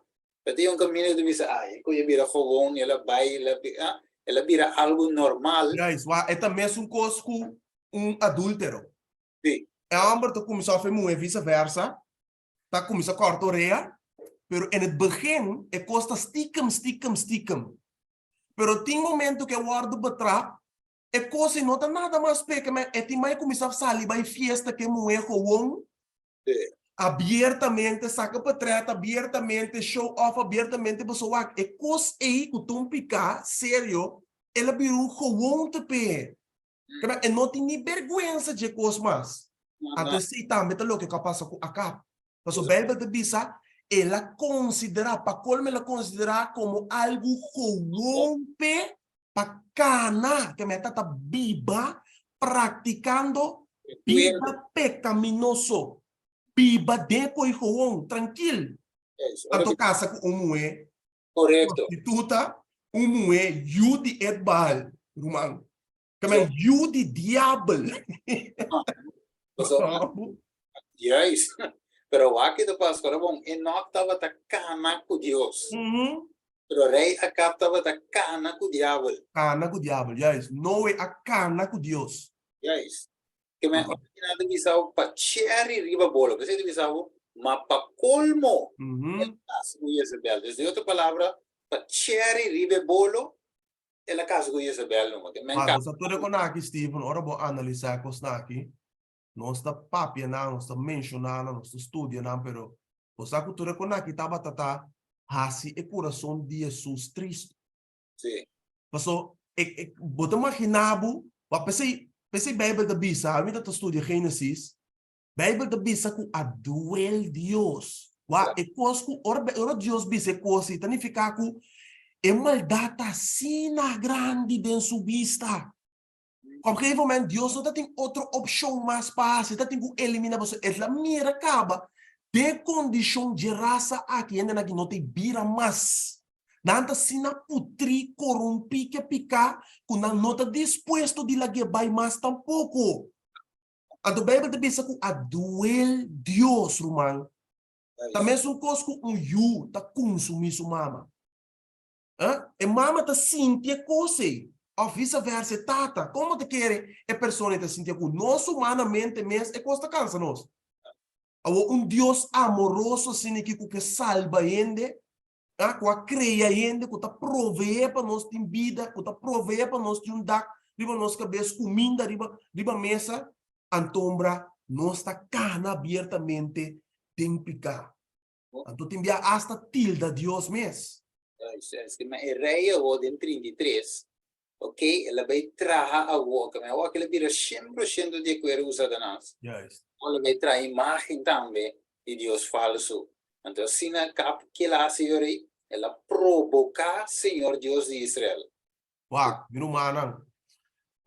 Pero tin un kaminda ku ta bisa, ay, e koe a bira gewoon, el a bai, el a bira, el a bira algu normal. Juist, wak, e ta mesun kos ku un adúltero. Sí. E hòmber ta kuminsá òf e muhé vise versa, ta kuminsá kòrta orea, pero en het begin e kos ta stiekem, stiekem, stiekem. Pero tin momento ku e wòrdu betrap, E kos ei no ta nada mas p'e men e tin mai kuminsá sali bai fiesta ku e muhé gewoon abiertamente, saka potrèt abiertamente, show off abiertamente, pasobra wak e kos ei ku ta un piká serio el a bira un gewoonte p'e. Kaba e no tin ni bèrgwensa dje kos mas. Anto esei tambe ta loke ku a pasa ku Akab. Pasobra Beibel ta bisa el a konsiderá, pa kolmo el a konsiderá komo algu gewoon p'e pa kana, ke meta ta biba praktikando bida pekaminoso, biba den koi gewoon, trankil. Anto kasa ku un muhé prostituta, un muhé yu di Etbaal, ruman. Ke men yu di diabel. Juist. Pero wak ki ta pasa, ora bon, Enoch tabata kana ku Dios. Pero rei Akab tabata kana ku diabel. Kana ku diabel, juist. Noe a kana ku Dios. Juist. Ke men ora ki nan ta bisa bo pa cherry riba bolo, p'esei ta bisa bo, ma pa kolmo el a kasa ku Jezebel. Dus den otro palabra, pa cherry riba e bolo, el a kasa ku Jezebel numa. Ke men Ma bo sa tur e kon aki, Steven, ora bo analisá e kosnan aki, nos ta papia nan, nos ta menshoná nan, nos ta studia nan, pero bo sa ku tur e kon aki tabata ta hasi e kurason di Hesus tristu. Sí. Paso, e, e, bo ta imaginá bo, wa p'esei, p'esei Beibel ta bisa, ami ta ta studia Génesis, Beibel ta bisa ku a duel Dios. Wa, e kos ku ora, ora Dios bisa e kos ei, ta nifiká ku e maldat ta asina grandi den su bista. Op gegeven moment Dios no ta tin otro opcion mas pa haci, ta tin cu elimina pasobra el a mira caba den condicion dje raza aki hendenan aki no ta bira mas. Nan ta asina putri, corumpi ke pica cu nan no ta dispuesto di lag'e bay mas tampoco. Anto Bijbel ta bisa cu a duel Dios, ruman. Ta mesun cos cu un yu ta cunsumi su mama. E mama ta sinti e kos ei, òf viseversa e tata. Kon bo ta kere e persona ei ta sinti ku nos humanamente mes e kos ta kansa nos? Awor un Dios amoroso asina aki ku ke salba hende, ku a krea hende, ku ta proveé pa nos tin bida, ku ta proveé pa nos tin un dak riba nos kabes, kuminda riba riba mesa, antombra nos ta kana abiertamente den piká. Anto tin bia asta tilda Dios mes. Ma e rei awor den 33, ok, el a bai traha awor, ke awor el a bira 100% di akuerdo ku Satanas. Juist. El a bai traha imagen tambe di Dios falsu. Anto asina kap ke el a hasi e rei, el a proboká Señor Dios di Israel. Wak, mi rumannan.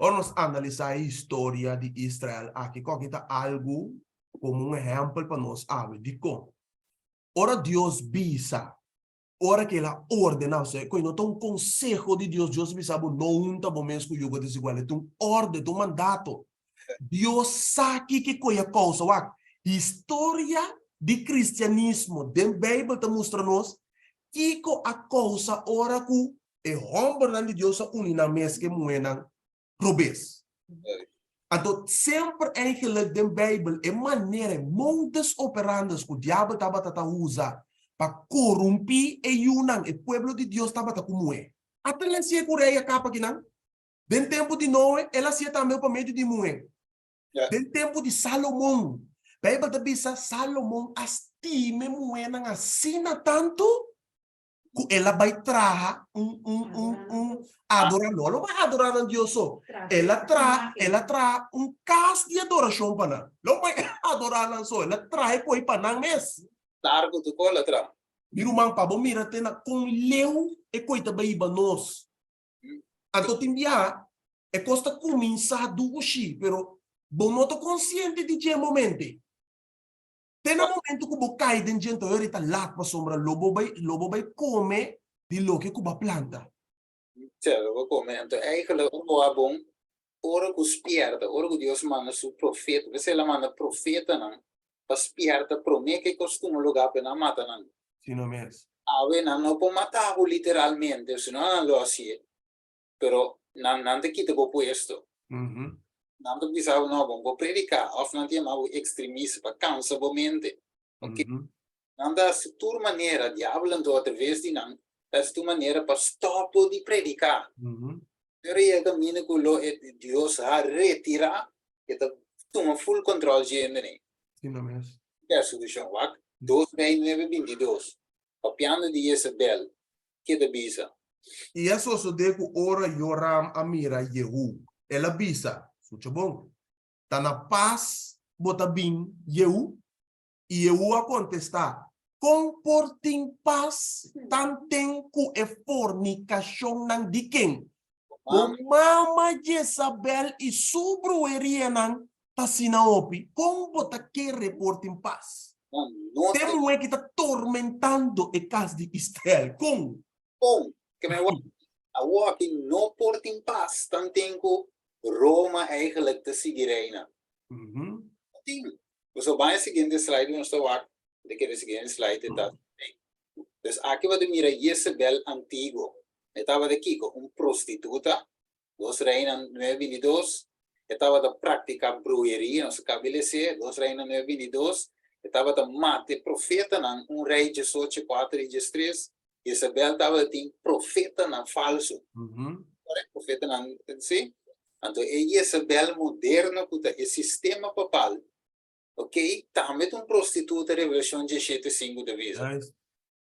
Ora nos analisá e historia di Israel aki, ku aki ta algu komo un ehèmpel pa nos awe. Dikon? Ora Dios bisa, ora ku el a ordená, osea, ku no ta un konseho di Dios, Dios a bisa bo no hunta bo mes ku yugo desigual, e ta un orde, ta un mandato. Dios sa kiko ku a kousa. Wak, historia di kristianismo den Beibel ta mustra nos kiko a kousa ora ku e hòmbernan di Dios a uni nan mes ku e muhénan robes. Anto, semper eigenlijk den Beibel e manera, e modus operandus ku diabel tabata ta usa pa korumpí e yunan, e pueblo di Dios tabata ku muhé. Ata el a hasié ku rei a kapa kinan. Den tempu di Noe, el a hasié tambe pa medio di muhé. Den tempu di Salomon, Beibel ta bisa Salomon a stima e muhénan asina tantu ku el a bai traha un un un un adora no lo bai adora nan Dios so el a traha el a traha un kas di adorashon pa nan lo bai adora nan so el a traha e koi pa nan mes. Largu tu kol a traha. Mi ruman pa bo mira te na kon leu e koi ta bai hiba nos. Anto tin biaha e kos ta kuminsá dushi pero bo no ta konsiente di dje momente. Te na momento ku bo kai den djento e ora ta lat pasobra lo bo bai lo bo bai kome di loke ku bo a planta. Sè, lo bo kome. Anto eigenlijk ora bo a bon, ora ku spierta, ora ku Dios manda su profeta, p'esei el a manda profetanan pa spierta promé ku e kos tuma lugá pa nan mata nan. Si no mes. Awe nan no por mata bo literalmente, si no nan lo hasié. Pero nan nan ta kita bo puesto. Nan ta bisa bo no, bo no por prediká òf nan ta yama bo ekstremista pa kansa bo mente. Oke. Nan ta hasi tur manera, diabel anto atraves di nan ta hasi tur manera pa stòp bo di prediká. Pero e kaminda ku lo e Dios a retirá, e ta tuma full control dje hende nei. Asina mes. Ke solushon? Wak dos Rei nuebe bintidos. Papiando di Jezebel, ke ta bisa? I a sosodé ku ora Joram a mira Jehú, el a bisa, Skucha bon, ta na pas bo ta bin, Jehú? I Jehú a kontestá, Kon por tin pas tanten ku e fornikashonnan di ken? Bo mama Jezabel i su bruherianan ta asina hopi, kon bo ta kere por tin pas? Te muhé ki ta tormentando e kas di Israel, kon? Kon? Ke men wak awoki no por tin pas tanten ku Roma eigenlijk ta sigui reina. No tin. Boso ban e siguiente slide ku nos ta wak, ta kere siguiente slide ta. Dus aki bo ta mira Jezebel antiguo. E tabata kiko? Un prostituta. Dos Reinan nuebe bintidos, e tabata praktiká bruheria, nos a kaba di les'é, Dos Reinan nuebe bintidos, e tabata mata e profetanan, Un Rei diesocho, kuater i diestres, Jezabel tabata tin profetanan falsu, profetanan, sí, anto e Jezabel moderno ku ta e sistema papal, ok, tambe ta un prostituta, Revelashon diesshete sinku ta bisa.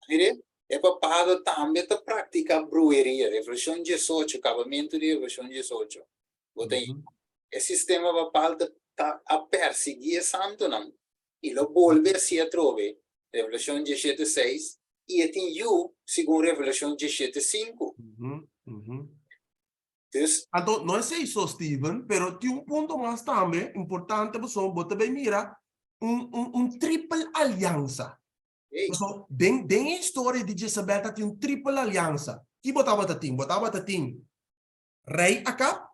Mire, e papado tambe ta praktiká bruheria, Revelashon diesocho, kabamentu di Revelashon diesocho. Bo ta E sistema papal ta ta a persiguí e santunan i lo bolbe hasi atrobe, Revelashon diesshete seis, i e tin yu, segun Revelashon diesshete sinku. Dus. Anto, no esei so, Steven, pero tin un punto mas tambe importante pasobra bo ta bay mira un un un triple aliansa. Paso, den, den e historia di Jezabel ta tin un triple aliansa. Ki bo tabata tin? Bo tabata tin rei Akab,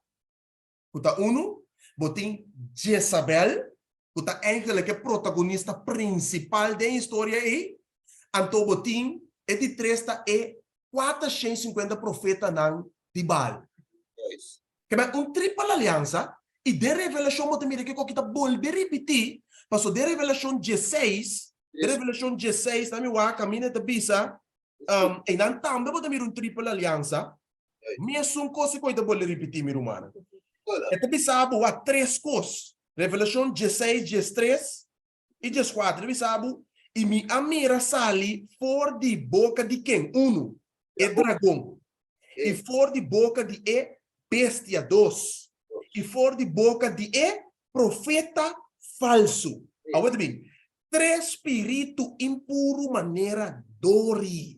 ku ta unu, bo tin Jezabel, ku ta eigenlijk e protagonista prinsipal den e historia ei, anto bo tin e di tres ta e 450 profetanan di Baal. Kebè un triple aliansa, i den Revelashon bo ta mira kiko ki ta bolbe ripití, pasobra den Revelashon dieseis, den Revelashon dieseis ta mi wak kaminda e ta bisa, einan tambe bo ta mira un triple aliansa, mesun kos ku e ta bolbe ripití, mi rumannan. E ta bisa bo wak tres kos, Revelashon dieseis, diestres i dieskuater, e ta bisa bo, I mi a mira sali for di boka di ken? Unu, e dragon. I for di boka di e bestia, dos. I for di boka di e profeta falsu. Awor ta bin, tres spiritu impuru manera dori,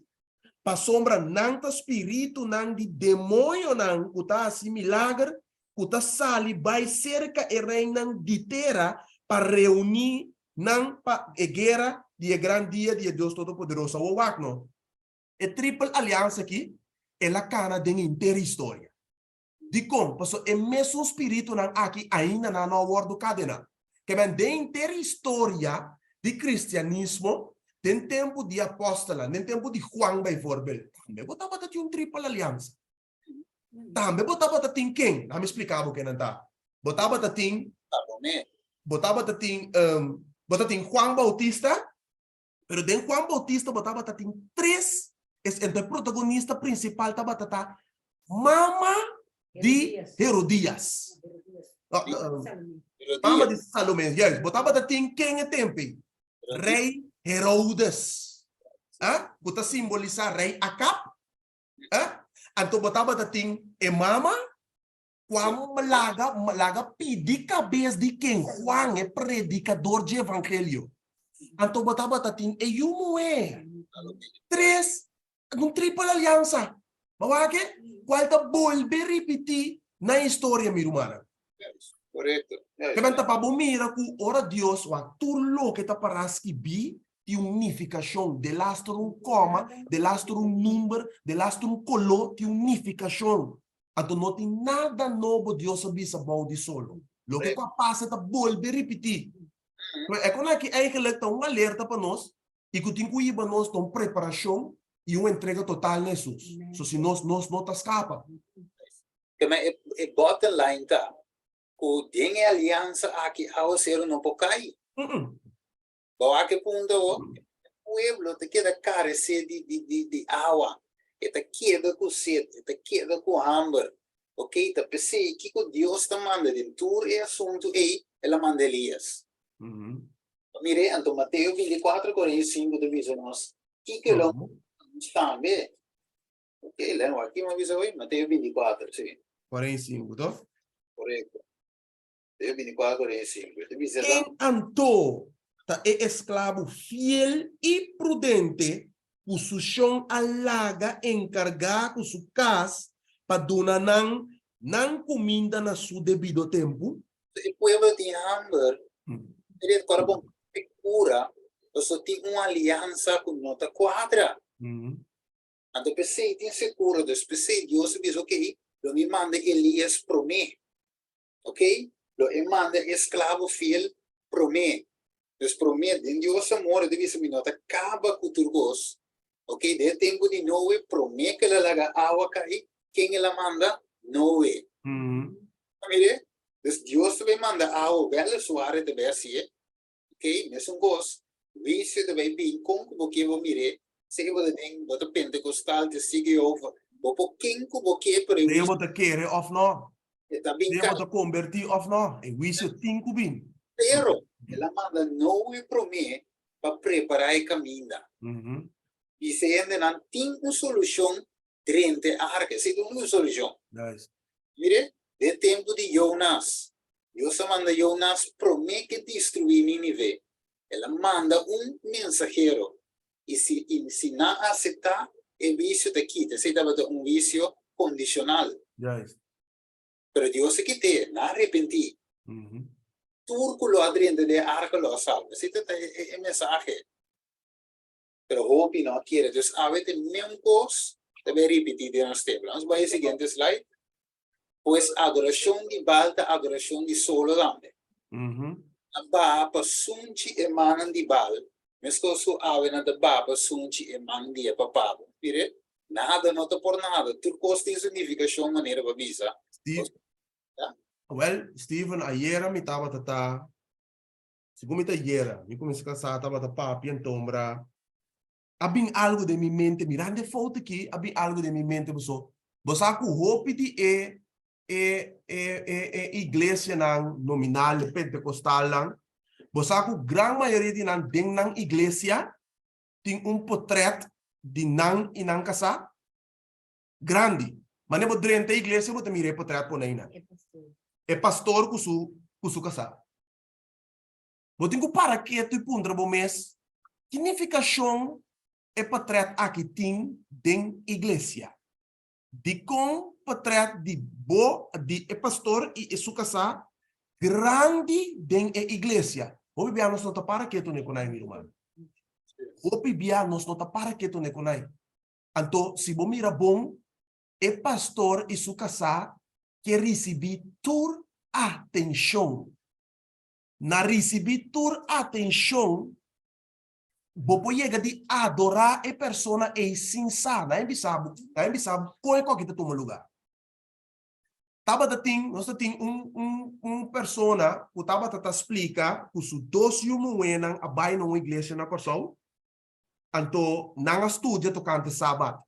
pasobra nan ta spiritunan di demoñonan ku ta hasi milager. ku ta sali bai serka e reinan di tera pa reuní nan pa e guera di e gran dia di e Dios Todopoderoso. Awor wak no. E tripel aliansa aki, el a kana den henter historia. Dikon? Pasobra e mesun spiritunan aki ainda nan no a wòrdu kadená. Ke men den henter historia di kristianismo, den tempu di apòstelnan, den tempu di Juan bijvoorbeeld, tambe bo tabata tin un tripel aliansa. Tambe bo tabata tin ken? Laat mi splika bo ken nan ta. Bo tabata tin, bo tabata tin, bo ta tin Juan Bautista, Pero den Juan Bautista bo tabata tin tres, es ento e protagonista principal tabata ta mama di Herodias. Mama di Salomé, juist. Bo tabata tin ken e tempo ei? Rey Herodes. Ah, ku ta simbolisa Rey Akab. Ah, anto bo tabata tin e mama Juan laga laga pidi kabes di ken? Juan, e predikador dje evangelio. Anto bo tabata tin e yu muhé. Tres, un tripel aliansa. Bo wak e? Kual ta bolbe ripití na historia, mi rumannan. Korekto. Ke men ta pa bo mira ku ora Dios wak tur loke ta pará skibí tin un nifikashon. Delaster un kòma, delaster un number, delaster un koló tin un nifikashon. Anto no tin nada nobo Dios a bisa bou di solo. Loke ku a pasa ta bolbe ripití. Pero e kon aki eigenlijk ta un alerta pa nos i ku tin ku hiba nos ta un preparashon i un entrega total na Hesus. So si nos nos no ta skapa. Kema e e bottom line ta ku den e aliansa aki awaseru no por kai. Bo a ke punto awo? E pueblo ta keda karesé di di di di awa. E ta keda ku set, e ta keda ku hamber. Oké, ta p'esei kiko Dios ta manda den tur e asuntu ei, el a manda Elías. Bo mir'é? Anto Mateo 24, 45 ta bisa nos kiko el a manda nos tambe. Oké, lei wak ki mi a bisa awor? Mateo 24, sí. 45, toh? Korekto. Ken anto ta e esklabu fiel i prudente ku su shon a laga enkargá ku su kas pa duna nan nan kuminda na su debido tempu? E pueblo tin hamber, e kora bon kura, pasobra tin un aliansa ku no ta kuadra. Anto p'esei tin sekura, dus p'esei Dios a bisa, Okey, lo mi manda Elias promé. Ok, lo e manda e esklabo fiel promé. Dus promé, den Dios amor, e ta bisa, Mi no ta kaba ku tur kos. Ok, den e tempu di Noe, promé ku el a laga awa kai, ken el a manda? Noe. Ta mir'é? Dus Dios ta bai manda awa, wèleswar e ta bai hasié. Ok, mesun kos, huisio ta bai bin, kon ku bo ke bo mir'é, sea bo ta den, bo ta pentekostal, testigo di Jehova, bo por ken ku bo ke, pero e Sea bo ta kere òf nò, E ta bin Sea bo ta kombertí òf nò, e huisio tin ku bin. Pero el a manda Noe promé pa prepará e kaminda. Bisa e hendenan tin un solushon drenta e arka. Esei ta un solushon. Mire, den tempu di Jonas, Dios a manda Jonas promé ke destruí Nínive. El a manda un mensahero. I si i si nan aseptá, e huisio ta kita. Esei tabata un huisio kondishonal. Pero Dios a kit'é, nan a arepentí. Tur ku lo a drenta den e arka lo a salba. Esei ta e mensahe. Pero hopi no a kere. Dus awe ta e meun kos ta bai ripití den nos tempu. Lanos bai e siguiente slide. Pues adorashon di Baal ta adorashon di solo tambe. A baha pa sunchi e mannan di Baal, meskos ku awe nan ta baha pa sunchi e man di e papabo. Mire, nada no ta por nada, tur kos tin su nifikashon manera bo a bisa. Steve, Wel, Steven, ayera mi tabata ta, segun mi ta ayera, mi kuminsá kasá tabata papia entombra A bin algo den mi mente, mirando e foto aki, a bin algo den mi mente paso bo sa ku hopi di e e e e e iglesianan nominal, e pentekostalnan, bo sa ku gran mayoria di nan den nan iglesia tin un potret di nan i nan kasá grandi. Manera bo drenta e iglesia bo ta mira e potret pone einan. E pastor ku su ku su kasá. Bo tin ku para ketu i puntra bo mes, Ki nifikashon e portret aki tin den iglesia? Dikon portret di bo, di e pastor i e su kasá grandi den e iglesia. Hopi bia nos no ta para ketu ne kunai, mi ruman. Hopi bia nos no ta para ketu ne kunai. Anto, si bo mira bon, e pastor i su kasá ke risibí tur atenshon. Na risibí tur atenshon, bo por yega di adorá e persona ei sin sa. Nan e bisa bo, nan e bisa bo kon e koki ta tuma lugá. Tabata tin, nos ta tin un, un, un persona ku tabata ta splika ku su dos yu muhénan a bai na un iglesia na Kòrsou, anto nan a studia tokante Sabat.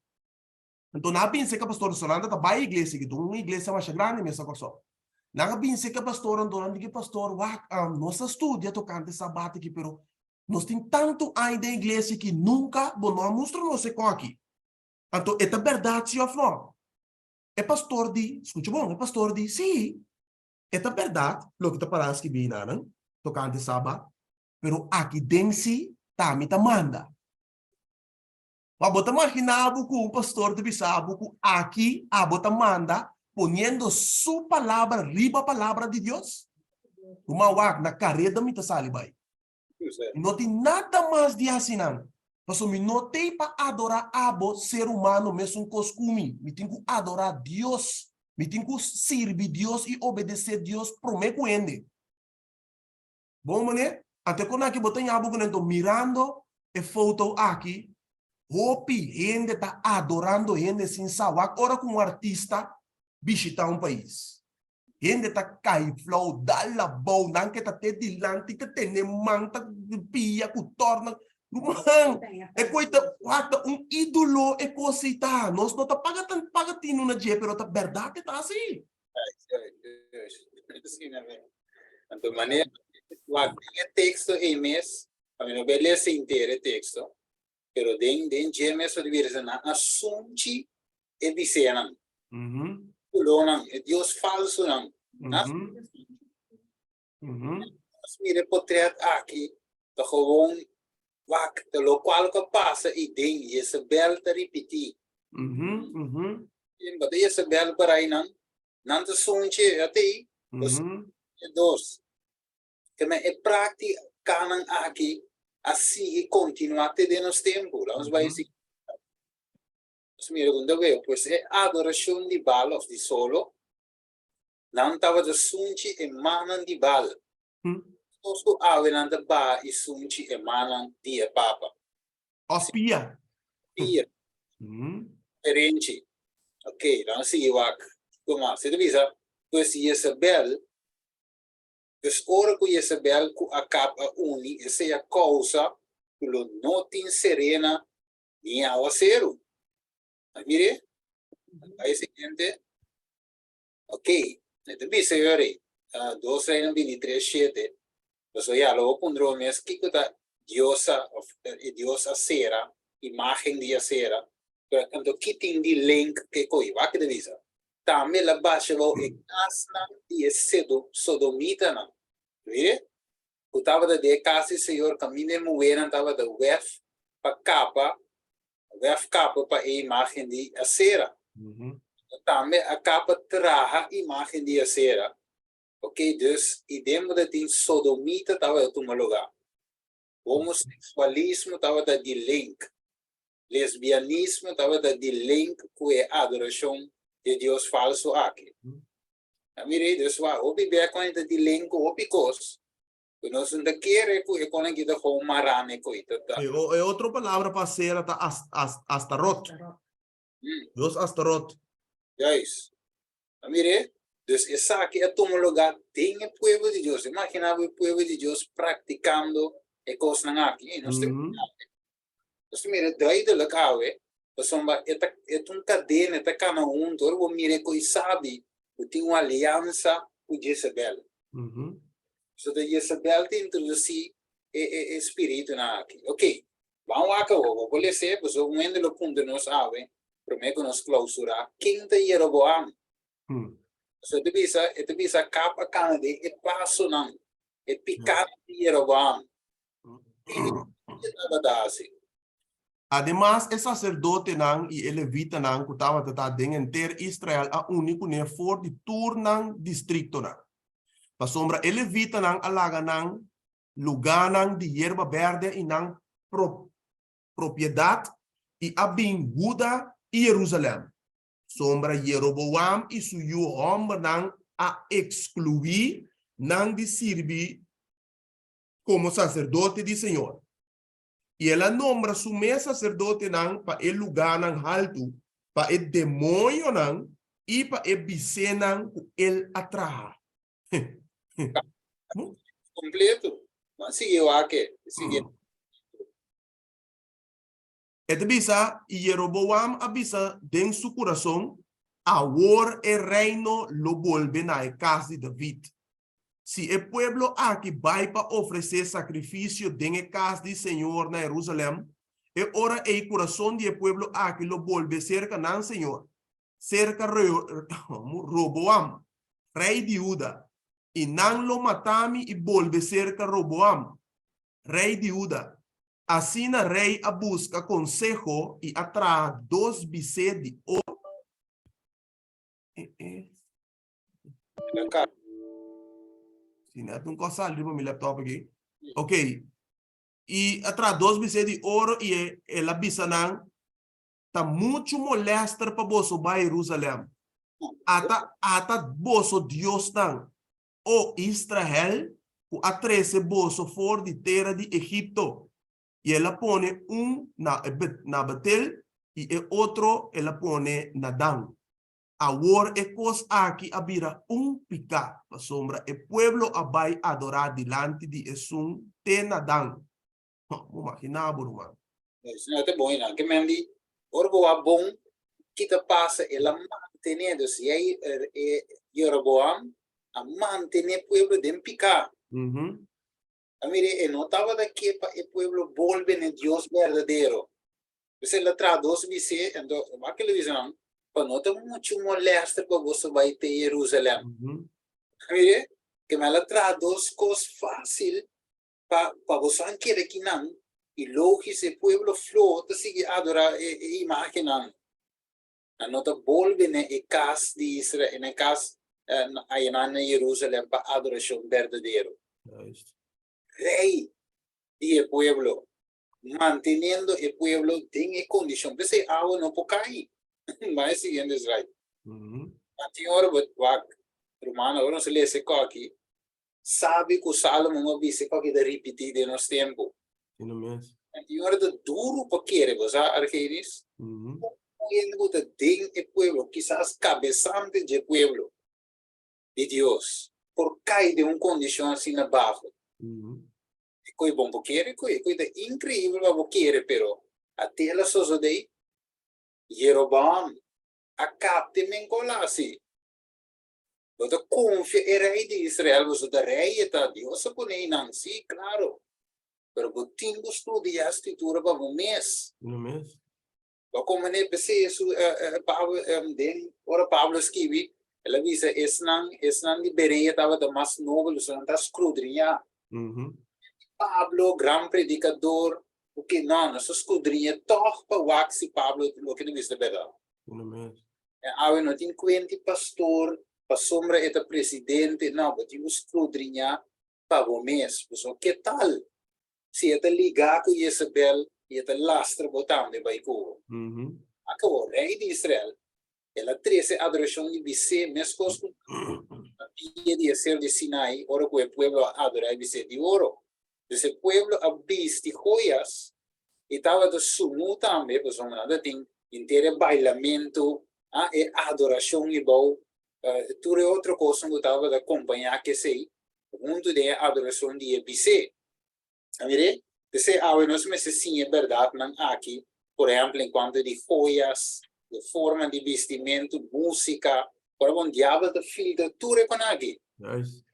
Anto nan a bin serka pastor, so nan ta bai iglesia aki, un iglesia masha grandi mes na Kòrsou. Nan a bin serka pastor, anto nan di ki pastor, wak, nos a studia tokante Sabat aki, pero nos tin tantu aña den iglesia aki, nunka bo no a mustra nos e kòki. Anto e ta bèrdat si òf nò? E pastor di, skucha bon, e pastor di, sí, e ta bèrdat loke ta pará skibí einan tokante Sabat, pero aki den sí ta mi ta manda. Ma bo ta maginá bo ku un pastor ta bisa bo ku aki abo ta manda poniendo su palabra riba palabra di Dios? Ruman wak, na kareda mi ta sali bai. Mi no tin nada mas di hasi nan. Pasobra mi no t'ei pa adorá abo, ser humano, mesun kos ku mi. Mi tin ku adorá Dios. Mi tin ku sirbi Dios i obedesé Dios promé ku hende. Bon mané, ante kon aki bo ta ña bo ku nan mirando e foto aki, hopi hende ta adorando hende sin sa. Wak ora ku un artista bishita un pais. Hende ta kai flou, dal abou, nan ke ta te dilanti, ta tene man, ta pia ku tornan. Ruman, e koi ta, wak ta un ídolo e kos ei ta. Nos no ta paga tan paga tinu na dje, pero ta bèrdat e ta asi. Anto manera wak den e teksto ei mes, a mi no bai lesa henter e teksto, pero den den dje mes lo debí resa nan a sunchi e bisenan, ídolonan, e dios falsonan. Nos mira e potret aki, ta gewoon wak ta lokual ku a pasa ei den, Jezebel ta ripití. Ken bata Jezebel por ai nan? Nan ta sunchi atei, dos e dos. Te men e práktikanan aki a sigui kontinuá te den nos tempu. Laga nos bai sigui. Nos mira ku ta weo, pues e adorashon di Baal òf di solo, nan tabata sunchi e mannan di Baal. Meskos ku awe nan ta baha i sunchi e mannan di e papa. Òf pia. Pia. Herenchi. Ok, laga nos sigui wak. Kiko mas? E ta bisa, Pues Jezabel, pues ora ku Jezabel ku Akab a uni, esei a kousa ku lo no tin serena ni awaseru. A mir'é? Bai siguiente. Ok, e ta bisa yori, Dos Reinan 23, shete, Pasobra ya lo bo puntra bo mes kiko ta diosa of e dios Asera, imagen di Asera, pero anto ki tin di link ke ko'i? Wak ki ta bisa, Tambe el a basha bou e kasnan di e sodomitanan, mire, ku tabata den e kas di Señor kaminda e muhénan tabata wèf pa kapa, wèf kapa pa e imagen di Asera. Tambe a kapa traha imagen di Asera. Ok, dus i den bo ta tin sodomita tabata tuma lugá. Homoseksualismo tabata di link. Lesbianismo tabata di link ku e adorashon di e dios falsu aki. A mira ei, dus wak, hopi bia kon e ta di link ku hopi kos ku nos no ta kere ku e kon aki ta gewoon mará na e koi. Ta ta. E otro palabra pa asera ta Astarot. Dios Astarot. Juist. A mir'é? Dus esaki a tuma lugá den e pueblo di Dios. Imaginá bo e pueblo di Dios praktikando e kosnan aki. Ei, nos ta Nos ta mira duidelijk awe, pasobra e ta e ta un kadena, e ta kana huntu. Ora bo mira e kos i sabi ku tin un aliansa ku Jezebel. So ta Jezebel ta introdusí e e e spiritunan aki. Oké, ban wak awor, bo por les'é, pasobra un hende lo puntra nos awe, Promé ku nos klousurá, ken ta Jeroboam? Pasobra e ta bisa, e ta bisa kap a kana den e pasonan, e pikánan di Jeroboam. Kiko e tabata hasi? Ademas, e saserdotenan i e levitanan ku tabata ta den henter Israel a uni kuné for di tur nan distriktonan. Pasobra e levitanan a laga nan lugánan di yerba bèrdè i nan propiedat i a bin Huda i Jerusalèm. Sombra Jeroboam i su yu hòmbernan a ekskluí nan di sirbi komo saserdote di señor. I el a nombra su mes saserdotenan pa e lugánan haltu, pa e demoñonan i pa e bisénan ku el a traha. Kompleto. Ban sigui wak e. Sigui. E ta bisa, I Jeroboam a bisa den su kurason, Awor e reino lo bolbe na e kas di David. Si e pueblo aki bai pa ofresé sakrifisio den e kas di señor na Herusalèm, e ora ei kurason di e pueblo aki lo bolbe serka nan señor, serka Roboam, rei di Huda, i nan lo mata mi i bolbe serka Roboam, rei di Huda. Asina rei a buska konseho i a traha dos bisé di oro. Si net un kos sali riba mi laptop aki. Ok. I a traha dos bisé di oro i el a bisa nan, Ta muchu molèster pa boso bai Jerusalèm. Ata, ata boso diosnan, o Israel, ku a trese boso for di tera di Egipto. I el a pone un na na Betel i e otro el a pone na Dan. Awor e kos aki a bira un piká, pasobra e pueblo a bai adorá dilanti di esun te na Dan. Bo maginá bo, ruman. No ta bon einan. Ke men di, ora bo wak bon, ki ta pasa? El a mantené, dus ei e Jeroboam a mantené pueblo den piká. A mira, e no tabata ke pa e pueblo bolbe na e Dios berdadero. P'esei el a traha dos bisé, anto wak el a bisa nan, Pa no ta muchu molèster pa boso bai te Jerusalèm. Mire, kema el a traha dos kos fásil pa pa boso an keda kinan, i lógis e pueblo fló ta sigui adorá e e imágennan. Nan no ta bolbe na e kas di Israel, na e kas ayanan na Jerusalèm pa adorashon berdadero. Rei di e pueblo manteniendo e pueblo den e kondishon. P'esei awa no por kai. Bai e siguiente slide. Tin ora bo wak, rumannan, ora nos a lesa e koki, sabi ku Salomon a bisa e koki ta ripití den nos tempu. Tin ora ta duru pa kere, bo sa, Argenis? Un hende ku ta den e pueblo, kisas kabesante dje pueblo di Dios, por kai den un kondishon asina baho. E koe bon bo kere koe, e koe ta increíbel pa bo kere, pero a tela sosodé, Jeroboam a kapte men kola asi. Bo ta konfia e rei di Israel, boso ta rei e ta, Dios a pone einan, sí, klaro, pero bo tin ku studia Skritura pa bo mes. Bo komo ne p'esei Hesus, Pablo, den ora Pablo skibi, el a bisa esnan, esnan di Berea tabata mas nobel, pasobra nan ta skrudriñá. Pablo, gran predikador, ku ke no, nos ta skrudriña tòg pa wak si Pablo loke ta bisa ta bèrdat. E awe no tin kuenti pastor, pasobra e ta presidente, no, bo tin ku skrudriñá pa bo mes. Pasobra ke tal Si e ta ligá ku Jezebel i e ta lastra bo tambe bai ku bo. Akabó, rei di Israel, el a trese adorashon di bisé meskos ku na dia di e seru di Sinai ora ku e pueblo a adorá e bisé di oro. Dus e pueblo a bisti joyas i tabata sunú tambe, pasobra nan ta tin henter e bailamentu, e adorashon i bou tur e otro kosnan ku tabata kompañá ku esei huntu den e adorashon di e bisé. A mir'é? P'esei awe nos mester siña e bèrdatnan aki, por ehèmpel en kuantu di joyas, de forma di bistimentu, músika. Ora bon diabel ta filtra tur e kon aki. Juist.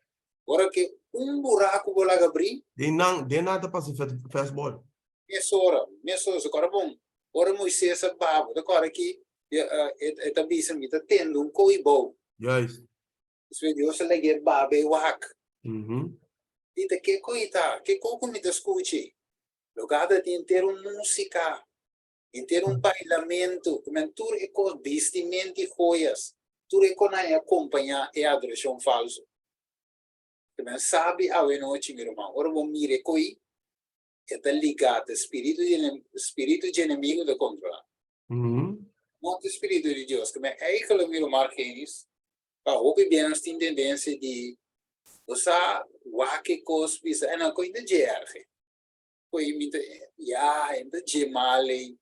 Ora ke un buraku bo laga brí. Den nan, den nan ta pasa fastball. Mesora, mesora. So kòrda bon, ora Moises a baha, bo ta kòrda ki e ta bisa, Mi ta tende un ko'i bou. Juist. Despues Dios a lag'é baba e wak. I ta ke ku i ta? Ke ku ku mi ta skuchi? Lugá ta tin henter un músika. Henter un bailamentu, ku men tur e kos, bistimento i joyas, tur e konan a kompañá e adorashon falsu. Ku men sabi awe nochi, mi ruman, ora bo mira e koi, e ta ligá, ta spiritu di spiritu dje enemigu ta kontrolá. No ta spiritu di Dios. Ku men eigenlijk, mi ruman Argenis, pa hopi bien nos tin tendensia di, bo sa, wak e kos, bisa, e nan koi ta dje erge. Koe mi ta, ya, e ta dje mal ei.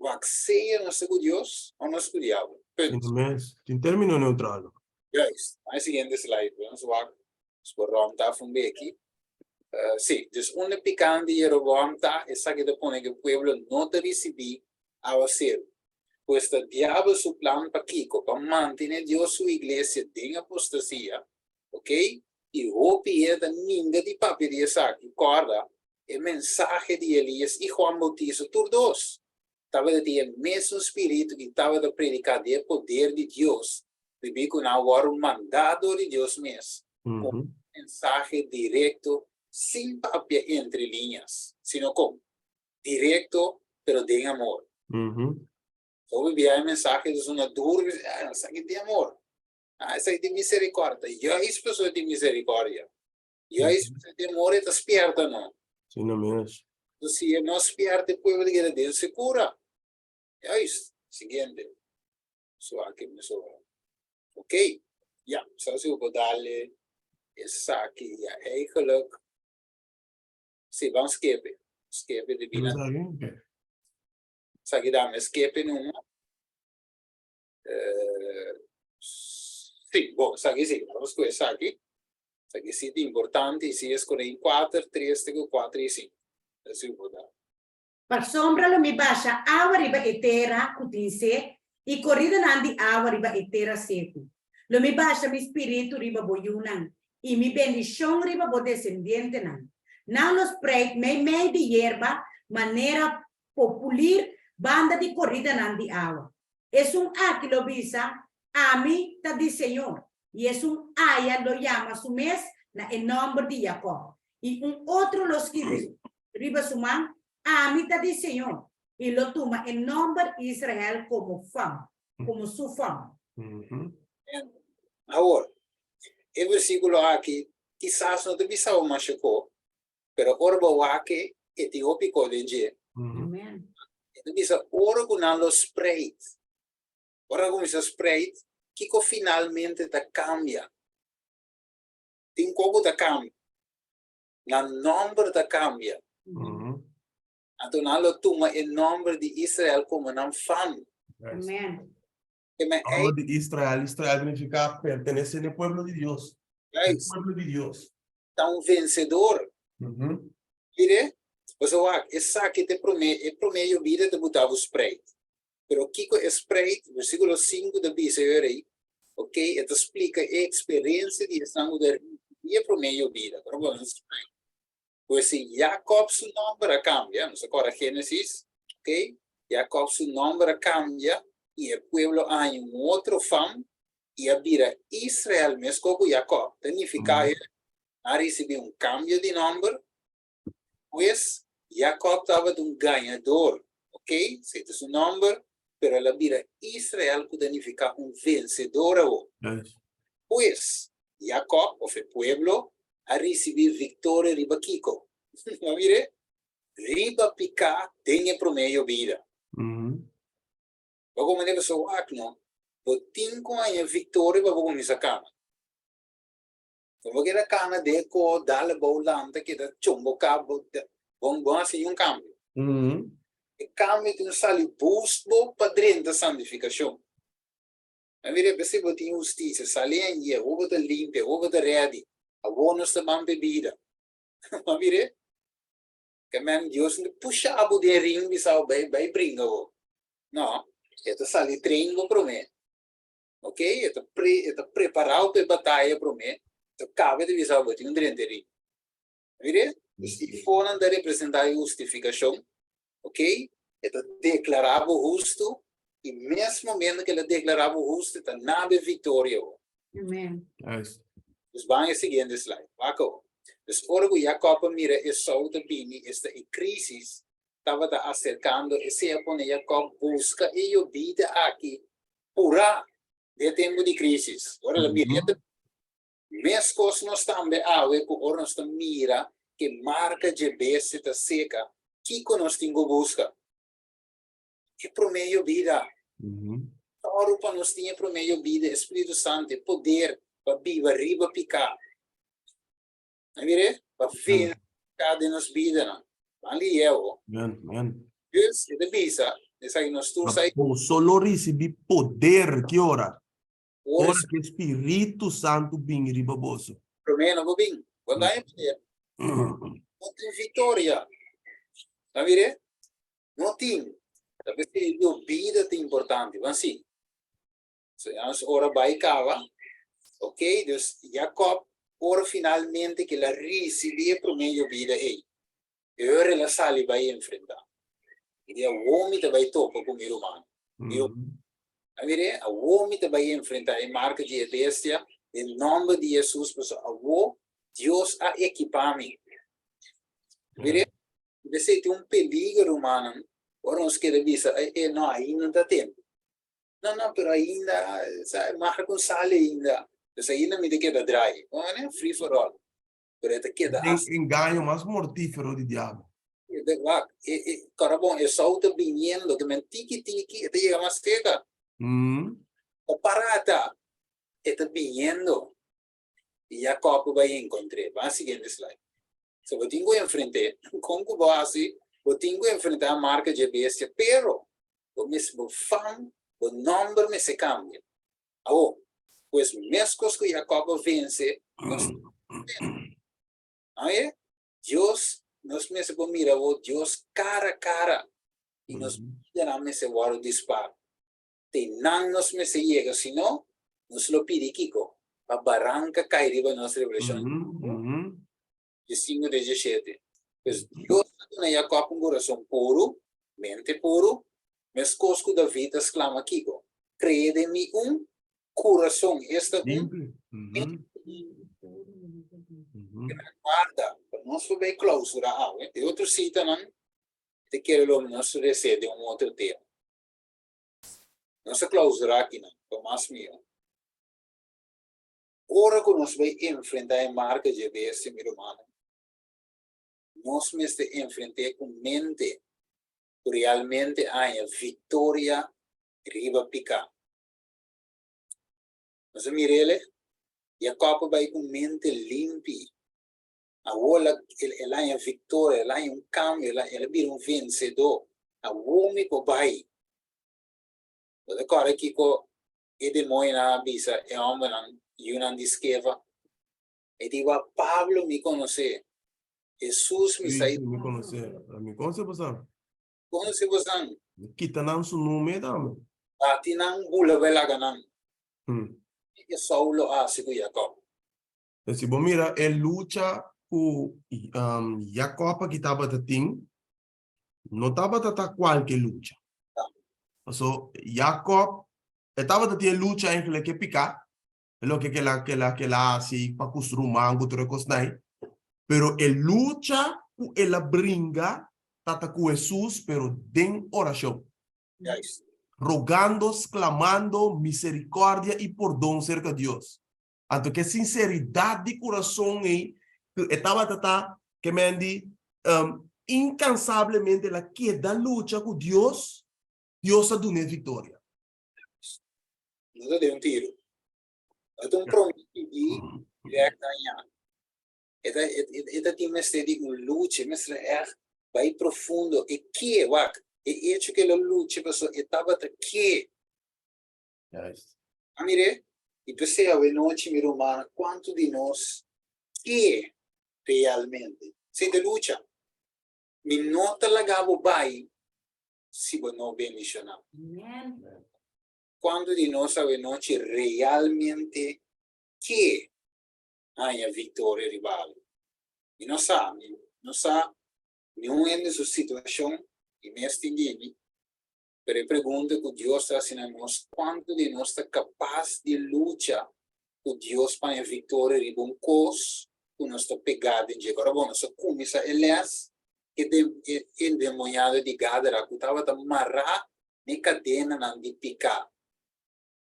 Wak sea nos ta ku Dios o nos ku diabel. Punt. Tin mes, tin término neutral. Juist. Ban e siguiente slide. Nos wak, nos por rònt af un beki. Sí, dus unda pikan di Jeroboam ta, esaki ta pone ku e pueblo no ta risibí awaseru. Pues ta diabel su plan pa kiko? Pa mantené Dios su iglesia den apostasia, ok? I hopi hende ta ninga di papia di esaki. Kòrda, e mensahe di Elias i Juan Bautista tur dos tabata tin e mesun spiritu i tabata prediká di e poder di Dios, debí ku nan a wòrdu mandá dor di Dios mes ku un mensahe direkto sin papia entre liñas, sino kon? Direkto pero den amor. Hopi bia e mensahe ta suna duru, bisa, ah, esaki tin amor. Ah, esaki tin misericordia. Juist pasobra tin misericordia. Juist pasobra tin amor e ta spierta no. Si no mes. Entonces, si e no spierta e pueblo ta keda den secura. Juist. Siguiente. So aki mi sobra. Ok. Ya, sa si bo por dale esaki. Ya, eigenlijk. Si, ban skepe. Skepe di bina. Esaki dame skepe numa. Sí, bon, esaki sí, vamos ku esaki. Esaki sí ta importante i sí es konen kuater, tres te ku kuater i sinku. Esei bo da. Pasobra lo mi basha awa riba e tera ku tin set i koridanan di awa riba e tera seku. Lo mi basha mi spiritu riba bo yunan i mi bendishon riba bo desendientenan. Nan lo spreit meimei di yerba manera populir banda di koridanan di awa. Esun aki lo bisa, Ami ta di Señor, i esun aya lo yama su mes na e nòmber di Jakòb. I un otro lo skirbi riba su man, Ami ta di Señor, i lo tuma e nòmber Israel komo fam, komo su fam. Awor, e versíkulo aki kisas no ta bisa bo masha ko, Pero ora bo wak e, e tin hopi kos den dje. Amen. E ta bisa ora ku nan lo spreid. Ora nan kuminsá spreid, kiko finalmente ta kambia? Tin un kos ku ta kambia. Nan nòmber ta kambia. Anto nan lo tuma e nòmber di Israel komo nan fam. Amen. Nòmber di Israel, Israel signifiká pertenesé n'e pueblo di Dios. E pueblo di Dios. Ta un vensedor. Mire, boso wak, esaki ta e promé, e promé yobida ta buta bo spreit. Pero kiko e spreit? Versíkulo sinku ta bisa e ora ei, ok, e ta splika e eksperensia di esnan ku ta risibí e promé yobida. Ora bo spreit. Pues si Jakòb su nòmber a kambia, nos a kòrda Génesis, ok, Jakòb su nòmber a kambia i e pueblo a haña un otro fam i a bira Israel meskos ku Jakòb. Ta nifiká e a risibí un kambio di nòmber. Pues, Jakòb tabata un gañador, ok, esei ta su nòmber, pero el a bira Israel ku ta nifiká un vensedor awor. Pues, Jakòb, òf e pueblo, a risibí viktoria riba kiko? Bo a mir'é? Riba piká den e promé yobida. Bo komo manera so wak no, bo tin ku haña viktoria pa bo kuminsá kana. No bo keda kana den e ko, dal abou, lanta, keda chomboká, bo bo hasi niun kambio. E kambio tin ku sali boost bo pa drenta santifikashon. A mira, p'esei bo tin hustisia, sali en ye, awor bo ta limpia, awor bo ta ready, awor nos ta ban p'e bida. A mira, ke men Dios no ta pusha bo den ring bisa bo bai bai bringa bo. No, e ta sali train bo promé. Ok, e ta pre e ta prepara bo p'e bataya promé, ta kaba e ta bisa bo bo tin un drenta e ring. A mira, e fonan ta representa e hustifikashon, ok? E ta deklará bo hustu i mes momento ku el a deklará bo hustu e ta na bo e viktoria bo. Amen. Juist. Dus ban e siguiente slide. Wak awo. Dus ora ku Jakòb a mira Esou ta bini, esta e krisis. tabata aserkando, esei a pone Jakòb buska e yobida aki purá den e tempu di krísis. Ora el a bira, e ta Meskos nos tambe awe ku ora nos ta mira ku e marka dje bestia ta seka, kiko nos tin ku buska? E promé yobida. Sòru pa nos tin e promé yobida, e Spiritu Santu, e poder pa biba riba piká. A mir'é? Pa vense piká den nos bidanan. Ban li'é awo. Dus, e ta bisa, esaki nos tur sa. Boso lo risibí poder, ki ora? Ora ku e Spiritu Santu bini riba boso. Promé no bo bin. Bo ta haña poder. No tin viktoria. Ta mir'é? No tin. Ta p'esei yo bida ta importante. Ban si. So ya nos ora bai kaba. Ok, dus Jacob ora finalmente ke el a risibí e promé yobida ei, e ora el a sali bai enfrentá. I di awor mi ta bai topa ku mi ruman. Mi ruman. A mir'é, awor mi ta bai enfrentá e marka di e bestia den nòmber di Hesus, pasobra awor Dios a ekipá mi. Mir'é, P'esei tin un peliger, rumannan, ora nos keda bisa, E, e, no, ainda no ta tempu. No, no, pero ainda, sa, maha con sali ainda. Dus ainda mi ta keda draai. Bo mane? Free for all. Pero e ta keda Den engaño mas mortífero di diabel. E ta wak, e, e, kora bon, Esau ta biniendo, ke men tiki tiki, e ta yega mas serka. Ta parata, e ta biniendo. I Jakòb bo bai enkontr'é. Ban siguiente slide. So bo tin ku enfrent'é. Kon ku bo hasi? Bo tin ku enfrentá marka dje bestia, pero bo mes bo fam, bo nòmber mester kambia. Awor, pues meskos ku Jakòb a vense, nos tambe mester vense. Oye, Dios, nos mester por mira awor Dios kara kara i nos bidanan mester wòrdu dispar. Te nan nos mester yega, si no, nos lo pidi kiko? Pa baranka kai riba nos, Revelashon 15 te 17. Pues Dios a duna Jakòb un kurason puru, mente puru, meskos ku David a sklama kiko? Krea den mi un kurason, esta un mente Guarda, pa nos por bai klausura awe, e otro sitanan te kere lo nos resé den un otro tema. Nos a clausura akinan pa mas mihó. Ora ku nos bai enfrentá e marka dje bestia, mi rumannan, nos mester enfrent'é ku mente ku realmente a haña viktoria riba piká. Nos a mir'el, Jakòb a bai ku mente limpi. Awor el a haña viktoria, el a haña un kambio, el a bira un vensedó. Awor mi por bai. Bo ta kòrda kiko e demoñonan a bisa e hòmbernan, yunan di Skeva? E di, Wak, Pablo mi konosé, Hesus mi sa. Sí, mi konosé. Mi konosé bosan. Konosé bosan. Kita nan su nome tambe. Bati nan, bula bai laga nan. Kiko Saulo a hasi ku Jakòb? Si bo mira e lucha ku Jakòb aki tabata tin, no tabata ta kualke lucha. Paso Jakòb e tabata tin e lucha eigenlijk e piká, e loke ke el ke el ke el a hasi pa ku su ruman ku tur e kosnan ei, pero e lucha ku el a bringa tata ku Hesus pero den orashon. Rogando, sklamando miserikòrdia i pordon serka Dios. Anto ke sinseridat di kurason ei ku e tabata ta ke men di inkansablemente el a keda lucha ku Dios, Dios a dun'é viktoria. No ta den un tiru. No ta un promé pidi dirèkt dañá. E ta e ta tin mester di un lucha, e mester ègt bai profundo. E ke, wak, e echo ku el a lucha pasobra e tabata ke. Juist. A mir'é, i p'esei awenochi, mi rumannan, kuantu di nos ke realmente sinti lucha? Mi no ta laga bo bai si bo no bendishoná. Amen. Kuantu di nos awenochi realmente ke haña viktoria riba algu? Mi no sa, mi no sa niun hende su situashon i mes tin di mi, Pero e pregunta ku Dios ta hasi na nos, kuantu di nos ta kapas di lucha ku Dios pa haña viktoria riba un kos ku nos ta pegá den dje? Ora bon, nos a kuminsá e lès. E endemoniado di Gadara ku tabata mará n'e kadenanan di piká.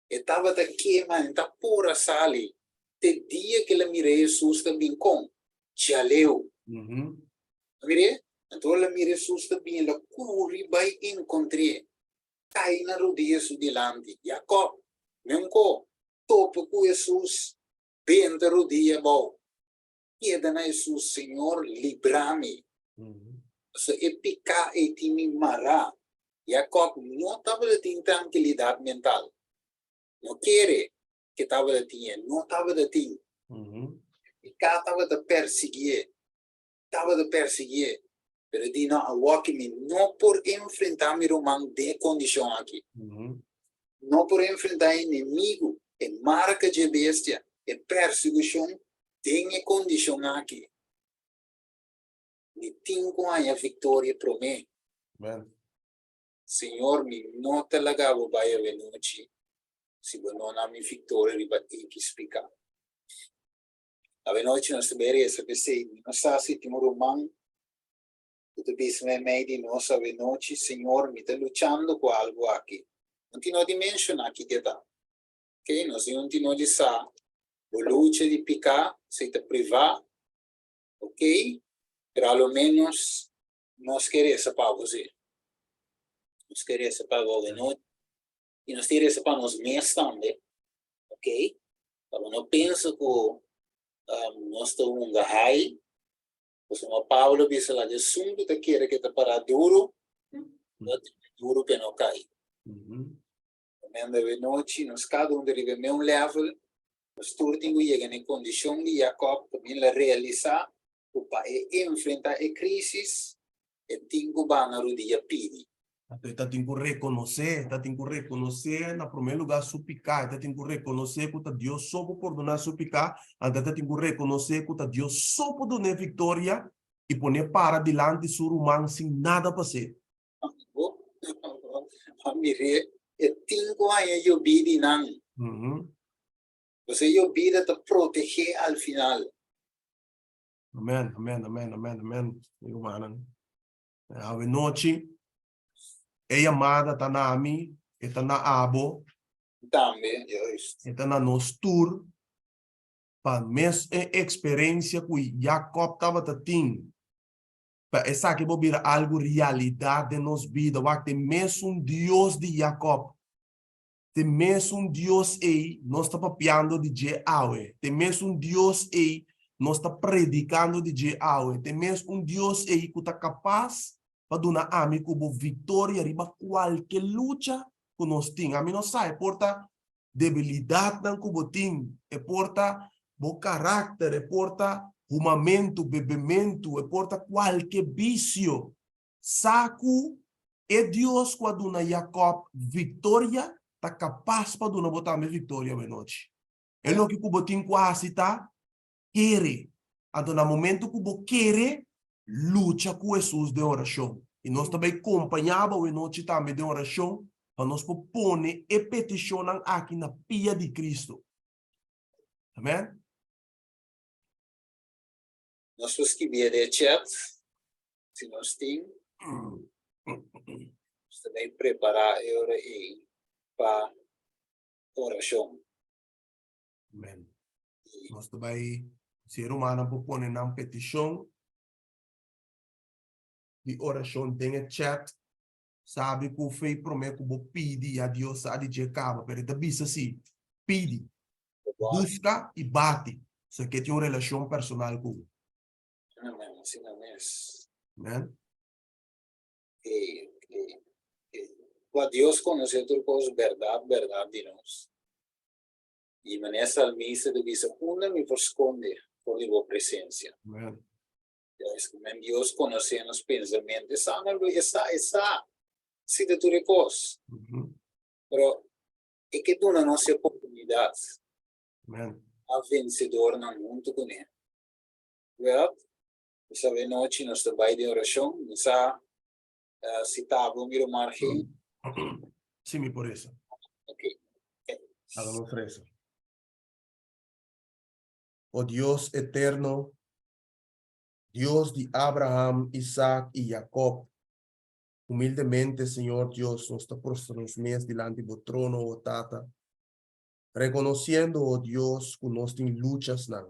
E tabata kema, e ta por a sali te dia ku el a mira Hesus ta bin kon? Djaleu. A mir'é? Anto el a mira Hesus ta bin, el a kuri bai enkontr'é, kai na rudia su dilanti. Jakòb, meunko, topa ku Hesus, benta rudia abou. Keda na Hesus, Señor, libra mi. Pasobra e piká ei tin mi mará. Jakòb no tabata tin trankilidat mental. No kere ke tabata tin e no tabata tin. Piká tabata persiguié, tabata persiguié. Pero e di, No, awor mi no por enfrentá mi ruman den e kondishon aki. No por enfrentá e enemigu, e marka dje bestia, e persigushon den e kondishon aki. Mi tin ku haña viktoria promé. Señor, mi no ta laga bo bai awenochi si bo no na mi viktoria riba ekis piká. Awenochi nos ta bai resa p'esei. Mi no sa si tin un ruman ku ta bisa meimei di nos awenochi, Señor, mi ta luchando ku algu aki. No tin no di menshoná kiko ta. Ok, nos tin un tin no di sa bo lucha di piká, esei ta privá, ok, pero a lo ménos nos ke resa pa bo si. Nos ke resa pa bo awenochi. I nos tin resa pa nos mes tambe, ok? Pa bo no pensa ku nos ta hunga hai, pasobra Pablo a bisa laga esun ku ta kere ke ta pará duru, lo tene duru p'e no kai. Amen. Awenochi nos kada un ta riba e meun level, nos tur tin ku yega na e kondishon di Jakòb ku mi la realisá ku pa e enfrentá e krísis e tin ku ba na rudia pidi. Anto e ta tin ku rekonosé, e ta tin ku rekonosé na promé lugá su piká, e ta tin ku rekonosé ku ta Dios so por pordoná su piká, anto e ta tin ku rekonosé ku ta Dios so por dun'é viktoria i pon'é para dilanti su ruman sin nada pas'é. Bo a mir'é e tin ku haña yobí di nan. Pasobra e yobida ta protegé al final. Amen, amen, amen, amen, amen, mi rumannan. Awe nochi, e yamada ta na mi, e ta na abo. Tambe, juist. E ta na nos tur, pa mes e eksperensia ku Jakòb tabata tin, pa esaki por bira algu realidat den nos bida. Wak, te mesun Dios di Jakòb, te mesun Dios ei nos ta papiando di dje awe, te mesun Dios ei nos ta predikando di dje awe, te mes un Dios ei ku ta kapas pa duna ami ku bo viktoria riba kualke lucha ku nos tin. Ami no sa, e por ta debilidatnan ku bo tin, e por ta bo karakter, e por ta humamentu, bebementu, e por ta kualke bisio. Sa ku e Dios ku a duna Jakòb viktoria ta kapas pa duna bo tambe viktoria awenochi. E loke ku bo tin ku hasi ta kere. Anto na momento ku bo kere, lucha ku Hesus den orashon. I nos ta bai kompañá bo awenochi tambe den orashon pa nos por pone e petishonnan aki na pia di Kristu. Amen. Nos por skibié den e chat si nos tin. Nos ta bai prepará e ora ei pa orashon. Amen. Nos ta bai, si e rumannan por pone nan petishon di orashon den e chat, sabi ku fe promé ku bo pidi ya Dios sa di dje kaba, pero e ta bisa si, pidi, buska i bati, so ke tin un relashon personal ku bo. Amen, asina mes. Amen. Ey, ey, ey. Kua Dios konosé tur kos bèrdat, bèrdat di nos. I manera salmista ta bisa, Unda mi por skonde for di bo presensia? Amen. Es ku men Dios konosé nos pensamentu, e sa nan lo e sa, e sa si ta tur e kos. Pero e ke duna nos e oportunidat Amen. a vensedornan huntu kuné. Wèl, bo sa e nochi nos ta bai den orashon, mi sa si ta bo mi ruman Gil. Si mi por resa. Ok. Laga nos resa. O Dios eterno, Dios di Abraham, Isaac i Jacob, humildemente, Señor Dios, nos ta prostra nos mes dilanti bo trono, o Tata, reconociendo, o Dios, cu nos tin luchasnan,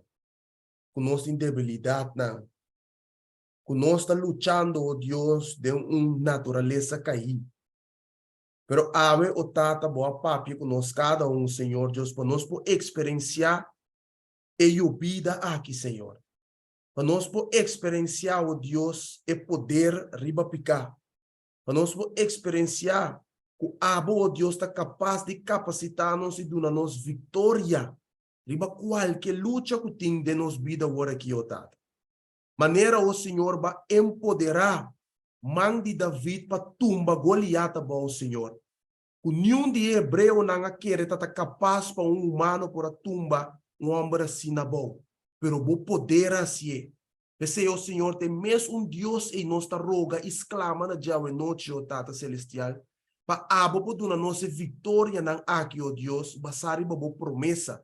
cu nos tin debilidadnan, cu nos ta luchando, o Dios, den un naturalesa caí. Pero awe, o Tata, bo a papia cu nos cada un, Señor Dios, pa nos por experiencia e yobida aki, Señor. Pa nos por experiencia, o Dios, e poder riba pica. Pa nos por experiencia cu abo, o Dios, ta capaz di capacita nos y duna nos victoria riba cualke lucha cu tin den nos bida awor aki, o Tata. Manera, o Señor, ba empodera man di David pa tumba Goliat abou, Señor. Ku niun di e hebreonan a kere ta ta kapas pa un humano por a tumba un hòmber asina abou, pero bo poder a hasié. P'esei, o Señor, ta e mes un Dios ei nos ta roga i sklama na dje awenochi, o Tata Selestial, pa abo por duna nos e viktorianan aki, o Dios, basá riba bo promesa.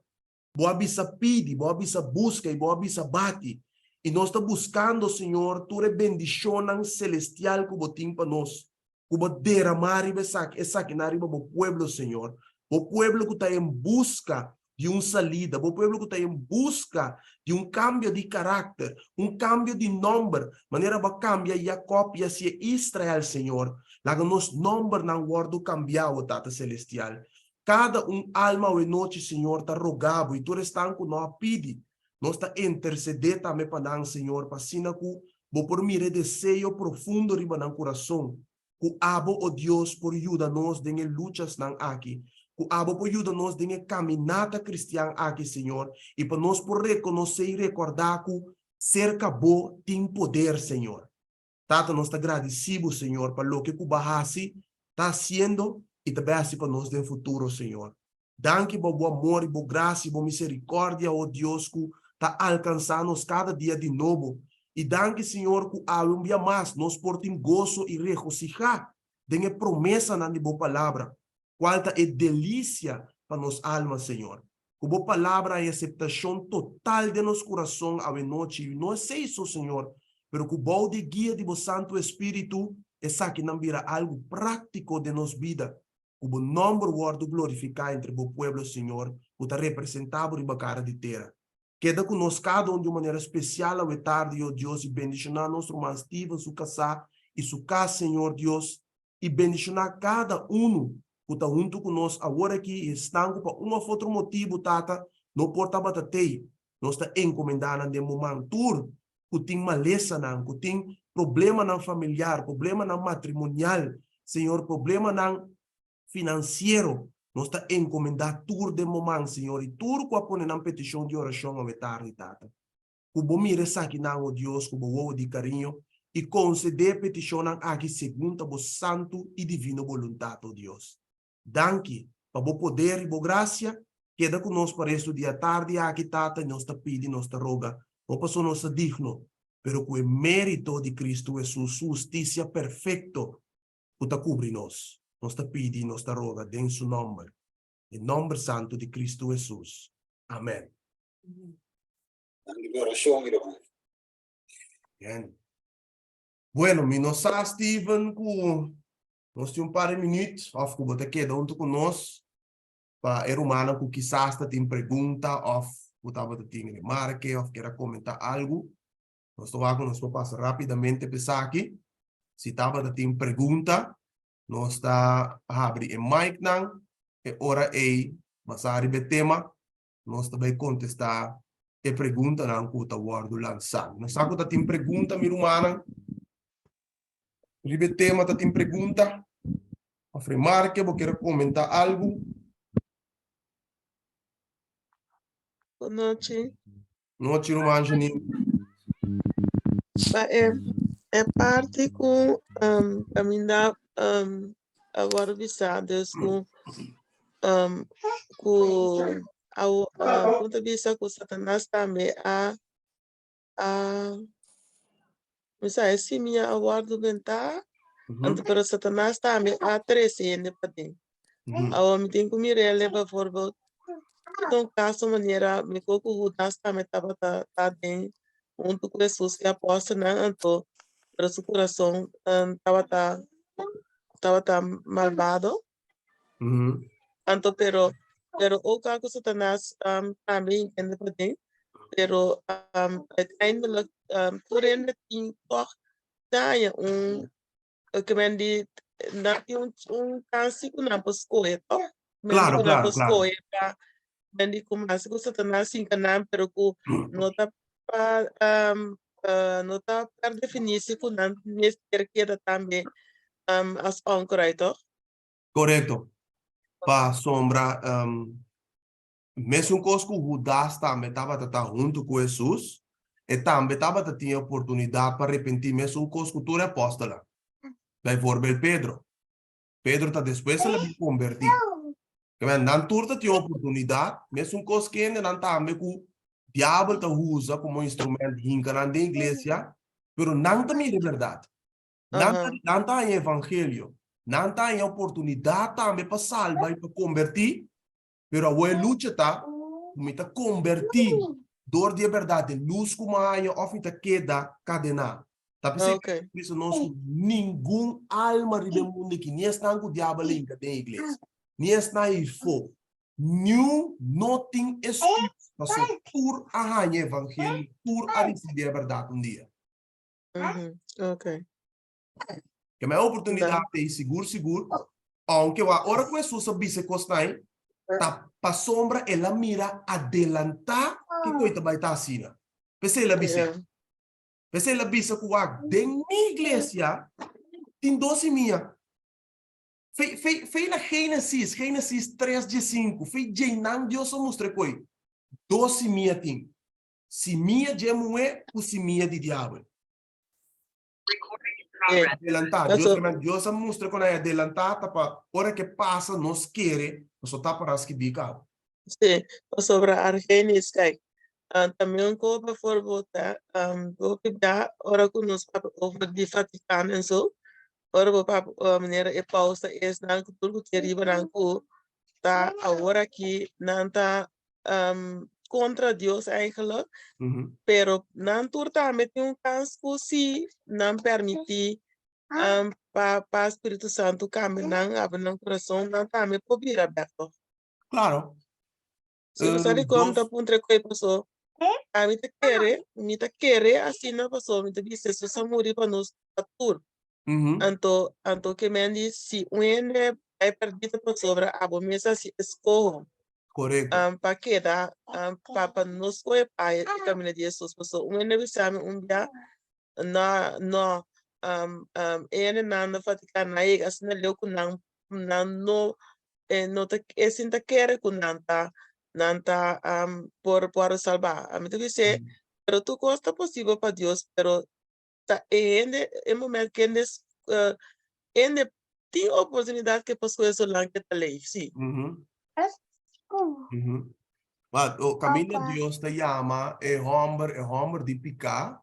Bo a bisa pidi, bo a bisa buska i bo a bisa bati. I nos ta buskando, Señor, tur e bendishonnan selestial ku bo tin pa nos, ku bo deramá riba esaki, esakinan riba bo pueblo, Señor. Bo pueblo ku ta en buska di un salida, bo pueblo ku ta en buska di un kambio di karakter, un kambio di nòmber, manera bo a kambia Jakòb i hasié Israel, Señor. Laga nos nòmbernan wòrdu kambiá, o Tata Selestial. Kada un alma awe nochi, Señor, ta roga Bo, i tur esnan ku no a pidi, nos ta intersedé tambe pa nan, Señor, pa asina ku Bo por mira e deseo profundo riba nan kurason, ku Abo, o Dios, por yuda nos den e luchasnan aki, ku Abo por yuda nos den e kaminata kristian aki, Señor, i pa nos por rekonosé i rekordá ku serka Bo tin poder, Señor. Tata, nos ta gradisí Bo, Señor, pa loke ku Bo a hasi, ta hasiendo i ta bai hasi pa nos den futuro, Señor. Danki pa Bo amor i Bo grasia i Bo miserikòrdia, o Dios, ku ta alkansá nos kada dia di nobo. I danki, Señor, ku awe un bia mas nos por tin goso i regosihá den e promesanan di Bo Palabra, kual ta e delisia pa nos alma, Señor. Ku Bo Palabra haña aseptashon total den nos kurason awe nochi, i no esei so, Señor, pero ku bou di e guia di Bo Santu Espíritu esakinan bira algu práktiko den nos bida. Ku Bo nòmber wòrdu glorifiká entre Bo pueblo, Señor, ku ta representá Bo riba kara di tera. Keda ku nos kada un di un manera spesial awe tardi, o Dios, i bendishoná nos ruman Steven, su kasá i su kas, Señor Dios, i bendishoná kada unu ku ta huntu ku nos awor aki i esnan ku pa un òf otro motibu, Tata, no por tabata tei. Nos ta enkomendá nan den bo man. Tur ku tin malesanan, ku tin problemanan familiar, problemanan matrimonial, Señor, problemanan finansiero, nos ta enkomendá tur den bo man, Señor, i tur ku a pone nan petishon di orashon awe tardi, Tata. Ku bo mira esakinan, o Dios, ku bo wowo di kariño, i konsedé e petishonnan aki segun ta bo santu i divino boluntat, o Dios. Danki pa bo poder i bo grasia, keda ku nos pa restu di atardi aki, Tata, i nos ta pidi, nos ta roga, no pasobra nos ta digno, pero ku e mérito di Kristu Hesus, su hustisia perfekto ku ta kubri nos. Nos ta pidi i nos ta roga den su nòmber, e nòmber santu di Kristu Hesus. Amèn. Danki pa orashon, mi ruman. Bien. Bueno, mi no sa, Steven, ku nos tin un par di minuut òf ku bo ta keda huntu ku nos pa e rumannan ku kisas ta tin pregunta òf ku tabata tin remarke òf kier a komentá algu. Nos ta wak ku nos por pasa rápidamente pa esaki. Si tabata tin pregunta, nos ta habri e micnan e ora ei basá riba e tema nos ta bai kontestá e preguntanan ku ta wòrdu lansá. Nos sa ku ta tin pregunta, mi rumannan. Riba e tema ta tin pregunta òf remarke, bo kier komentá algu? Bon nochi. Nochi, ruman Janine. Pa e, e parti ku um, kaminda um, a wòrdu bisá, dus ku um, ku a, a, kon ta bisa ku Satanas tambe a a mi sa e simia a wòrdu bentá, anto pero Satanas tambe a trese hende paden. Awor mi tin ku mir'é bijvoorbeeld, ta un kaso manera mi ko ku Judas tambe tabata ta den. huntu ku Hesus i apòstelnan anto pero su kurason tabata tabata malbado. Anto pero pero ook al ku Satanas tambe hende paden pero uiteindelijk tur hende tin tòg daña un ke men di nan tin un un kansi ku nan por skohe tòg? Men di Claro, ku nan claro, por claro. skohe pa men di ku mas ku Satanas hinka nan pero ku no ta pa no ta per definisi ku nan mester keda tambe as onkruid tòg? Korekto. Pasobra mesun kos ku Hudas tambe tabata ta huntu ku Hesus, e tambe tabata tin e oportunidat pa repentí mesun kos ku tur e apòstelnan. Baivorbel Pedro. Pedro ta despues el a bin kombertí. Kemey nan tur ta tin oportunidat, mesun kos kende nan tambe ku diabel ta usa komo instrument hinka nan den iglesia, pero nan ta mira e bèrdat. Nan ta, nan ta haña evangelio. Nan ta haña oportunidat tambe pa salba i pa kombertí. Pero awor e lucha ta ku mi ta kombertí dor di e bèrdat den lus ku mi a haña òf mi ta keda kadená. Ta p'esei Oké. Cristo bisa nos ku ningun alma riba e mundu aki, ni esnan ku diabel a hinka den iglesia, ni esnan ei fo, niun no tin esküs pasobra tur a haña evangelio, tur a risibí e bèrdat un dia. Oké. Ke mi oportunidat ei sigur sigur, aunke wak ora ku Hesus a bisa e kosnan ei, ta pasobra el a mira adelantá kiko ei ta bai ta asina. P'esei el a bis'é. P'esei el a bisa ku wak den mi iglesia tin dos simia. Fei, fei, fei na Génesis, Génesis tres diesinku, fei djeinan Dios a mustra e koi. Dos simia tin. Simia dje muhé ku simia di diabel. Adelantá. Dios, Dios a mustra ku nan adelantá ta pa ora ke pasa nos kere, nos no ta para skibí kaba. Sí, pasobra Argenis, kijk, también ko bijvoorbeeld, hè, hopi bia ora ku nos papia over di Vaticano en zo, ora bo papia manera e paus ta esnan ku tur ku ke riba nan ku ta awor aki nan ta kontra Dios eigenlijk, pero nan tur tambe tin un kans ku si nan permití pa pa Spiritu Santu kambia nan, abri nan kurason, nan tambe por bira bèk tòg. Claro. Si bo sa dikon mi ta puntra e koi paso ami ta kere, mi ta kere asina paso mi ta bisa Jesus a muri pa nos pa tur. Anto anto ke men di si un hende bai pèrdí ta pasobra abo mes a hasi eskoho. Korekto. Pa keda pa pa no skohe pa e kaminda di Hesus. Pasobra un hende bisa mi un bia no no e hendenan na Vaticano a yega asina leu ku nan nan no e no ta e sin ta kere ku nan ta nan ta por por salba. Ami ta bis'é pero tur kos ta posibel pa Dios pero ta e hende e momento ku hende hende tin oportunidat ke por skohe solange ke ta leef si. But o kaminda Dios ta yama e hòmber e hòmber di piká,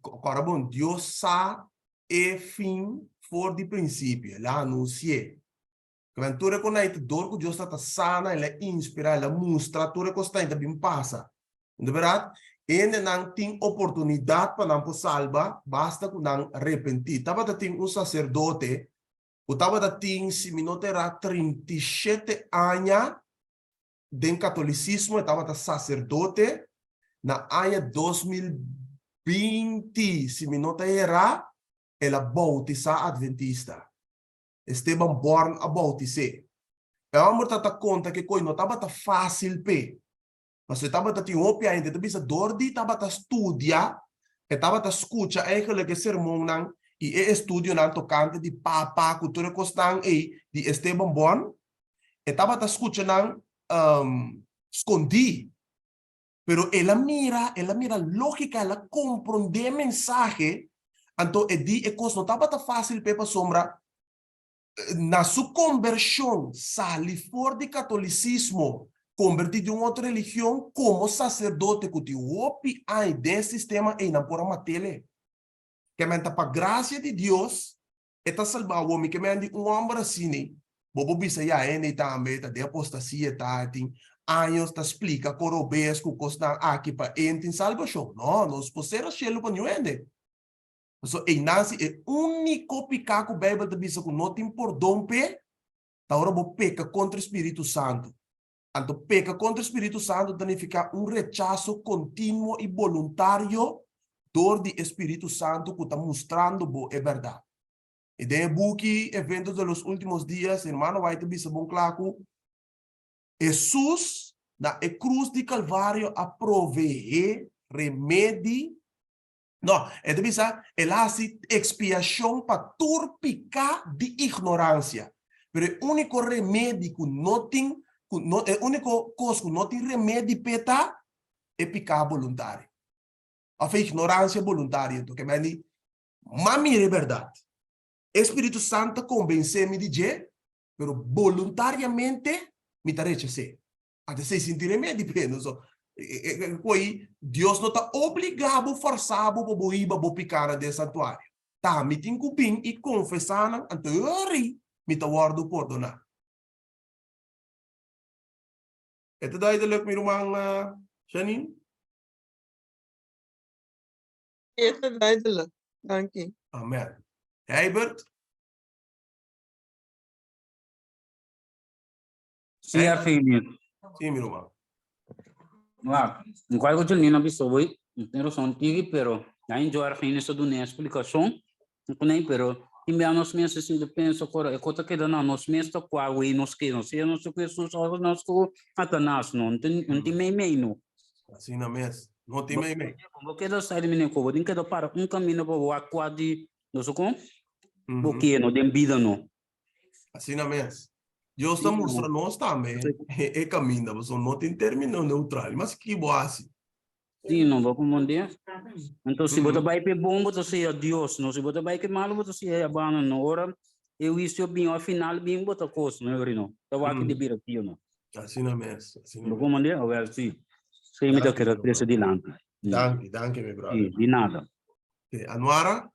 kòrda bon, Dios sa e fin for di prinsipio, el a anunsi'é. Kimen tur e konai ta dor ku Dios ta sana, el a inspirá, el a mustra tur e kosnan ta bin pasa. Di bèrdat, hendenan tin oportunidat pa nan por salba, basta ku nan repentí. Tabata tin un saserdote ku tabata tin, si mi no ta erá, 37 aña den katolisismo, e tabata saserdote na aña 2020, si mi no ta erá, el a boutisá adventista. Esteban Born a boutis'é. E hòmber ta ta konta ke koi no tabata fásil p'e. Pasobra e tabata tin hopi hende ta bisa dor di tabata studia, e tabata skucha eigenlijk e sermonnan i e estudionan tokante di papa ku tur e kosnan ei di Esteban Born. E tabata skucha nan skondí. Pero el a mira, el a mira lógika, el a komprondé e mensahe, anto e di e kos no tabata fásil p'e pasobra na su kombershon sali for di katolisismo, kombertí den un otro religion komo saserdote ku tin hopi aña den e sistema ei nan por a mat'el. Ke men ta pa grasia di Dios e ta salba awor. Mi ke men di un hòmber asina bo por bisa ya hende tambe ta den apostasia ta tin. años ta splika kon robes ku kosnan aki pa e tin salbashon. No, nos por sera shelu pa niun hende. Pasobra einan si e úniko piká ku Beibel ta bisa ku no tin pordon p'e, ta ora bo peka kontra e Spiritu Santu. Anto peka kontra e Spiritu Santu ta nifiká un rechaso kontinuo i boluntario dor di e Spiritu Santu ku ta mustrando bo e bèrdat. I den e buki Eventos de los Últimos Días, hermano White ta bisa bon kla ku Hesus na e krus di Kalvario a proveé remedi, no, e ta bisa el a hasi ekspiashon pa tur piká di ignoransia. Pero e úniko remedi ku no tin, ku no, e úniko kos ku no tin remedi p'e ta e piká boluntario, òf e ignoransia boluntario. Enton ke men di, M'a mira e bèrdat. E Spiritu Santu ta konbensé mi di dje, pero boluntariamente mi ta rechas'é. Ata esei sinti remedi p'e. No so, ko'i Dios no ta obligá bo, fòrsá bo pa bo hiba bo pikánan den santuario. Ta mi tin ku bin i konfesá nan, anto e ora ei mi ta wòrdu pordoná. E ta duidelijk, mi ruman Janine? E ta duidelijk. Danki. Amen. Heibert? Sí, Argenius. Sí, mi ruman. Wak, igual ku Janina bisa hoy, tin razón tigi, pero ya yo Argenius a duna explicación, kunei, pero tin bia nos mes a sinti pensa kora e kota keda na nos mes ta kua wei nos ke, nos sea nos ku Jesus of nos ku Satanás, no, no tin mei mei no. Asina mes. No tin mei mei. Bo keda sai di mine ko, bo tin keda para un camino pa bo wak kua di no so kon, bo ke no den bida no. Asina mes. Dios ta mustra nos tambe e caminda, pasobra no tin termino neutral. Mas ki bo hasi? Sí, no, bo comprende? Entonces, si bo ta bai pe bon, bo ta sea Dios, no? Si bo ta bai ke malo, bo ta sea abano, no? Ora e huicio bin, al final bin, bo ta cos, no, no? Ta wak di bira tio, no? Asina mes, asina Bo comprende? Awel, sí. Sí, mi ta kere trece dilanti. Danki, danki, mi brother. Sí, di nada. Okay, Anuara?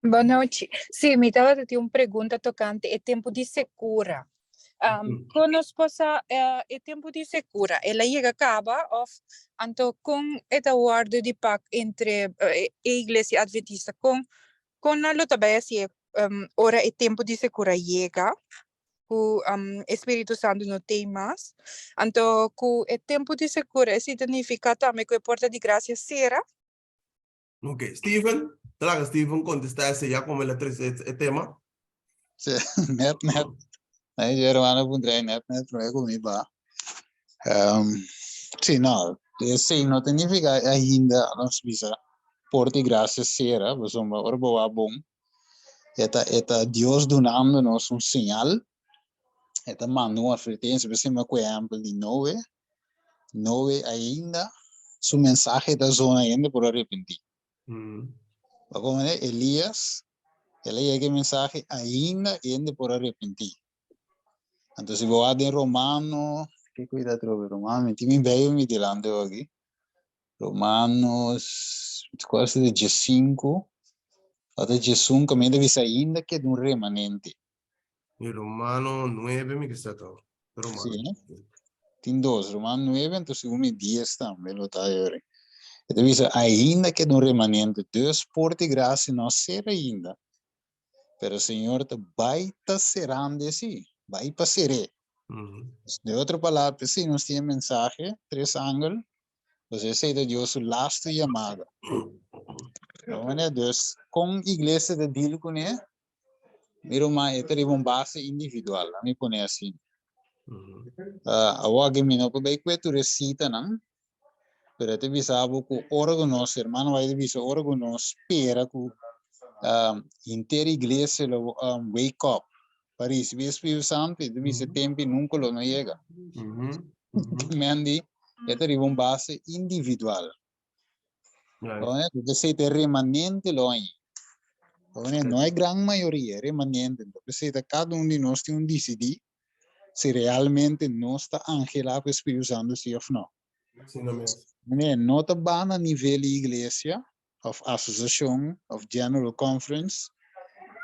Bonochi. Sí, mi tabata tin un pregunta tocante e tempo di secura. Um, Con nos por sa e tempo di secura? El a yega caba of anto con e ta wordo di pak entre e iglesia adventista? Con con nan lo ta bay haci ora e tempo di secura yega? Cu e Spiritu Santo no tey mas. Anto cu e tempo di secura esey ta nifica tambe cu e porta di gracia cera? Ok, Steven, ta laga Steven contesta ese ya como el a trece e tema. Sí, net, net. Ahí yo hermano pondré net, net, promé ku mi ba. Um, sí, no, sí, no significa ainda, nos bisa, porta y gracia cera, pasobra ora bo wak bon, eta, eta Dios dunando nos un señal, eta manda un advertencia, por ejemplo, ku ehempel di Noe, Noe ainda su mensahe ta zona hende por arepentí. Pa como ne Elías, el a yega e mensahe ainda hende por arepentí. Anto si bo wak den Romano, ke ku ta atrobe Romano? Mi tin mi Bijbel mi delante aki. Romanos, kual ta 15, ota 11, kaminda bisa ainda keda un remanente. Mi Romano 9 mi ke sa to. Romano. Sí, no? Tin dos, Romano 9, entonces segun mi 10 tambe lo ta ahora. E ta bisa, ainda keda un remanente, dus por di gracia no a ser ainda. Pero Señor ta bai ta cerando sí, bai pa ceré. De otro palabra, si nos tin mensaje, tres angel, pues ese ta Dios su laatste llamada. No, dus, con iglesia ta deal con e? Mi ruman, e ta riba un base individual, laat mi pone asina. Awor aki mi no por bay kue tur e citanan, pero e ta bisa bo ku ora ku nos, hermano White ta bisa ora ku nos spera ku henter iglesia lo wake up pa risibi e Spiritu Santo, e ta bisa e tempo nunka lo no yega. Mendi, e ta riba un base individual. Entonces, e remanente lo hay. No e gran mayoria, e remanente. Entonces, cada un di nos tin un decidi si realmente nos ta angelá ku Spiritu Santo si of no. No, no ta ban a nivel di iglesia, of asosiashon, of general conference,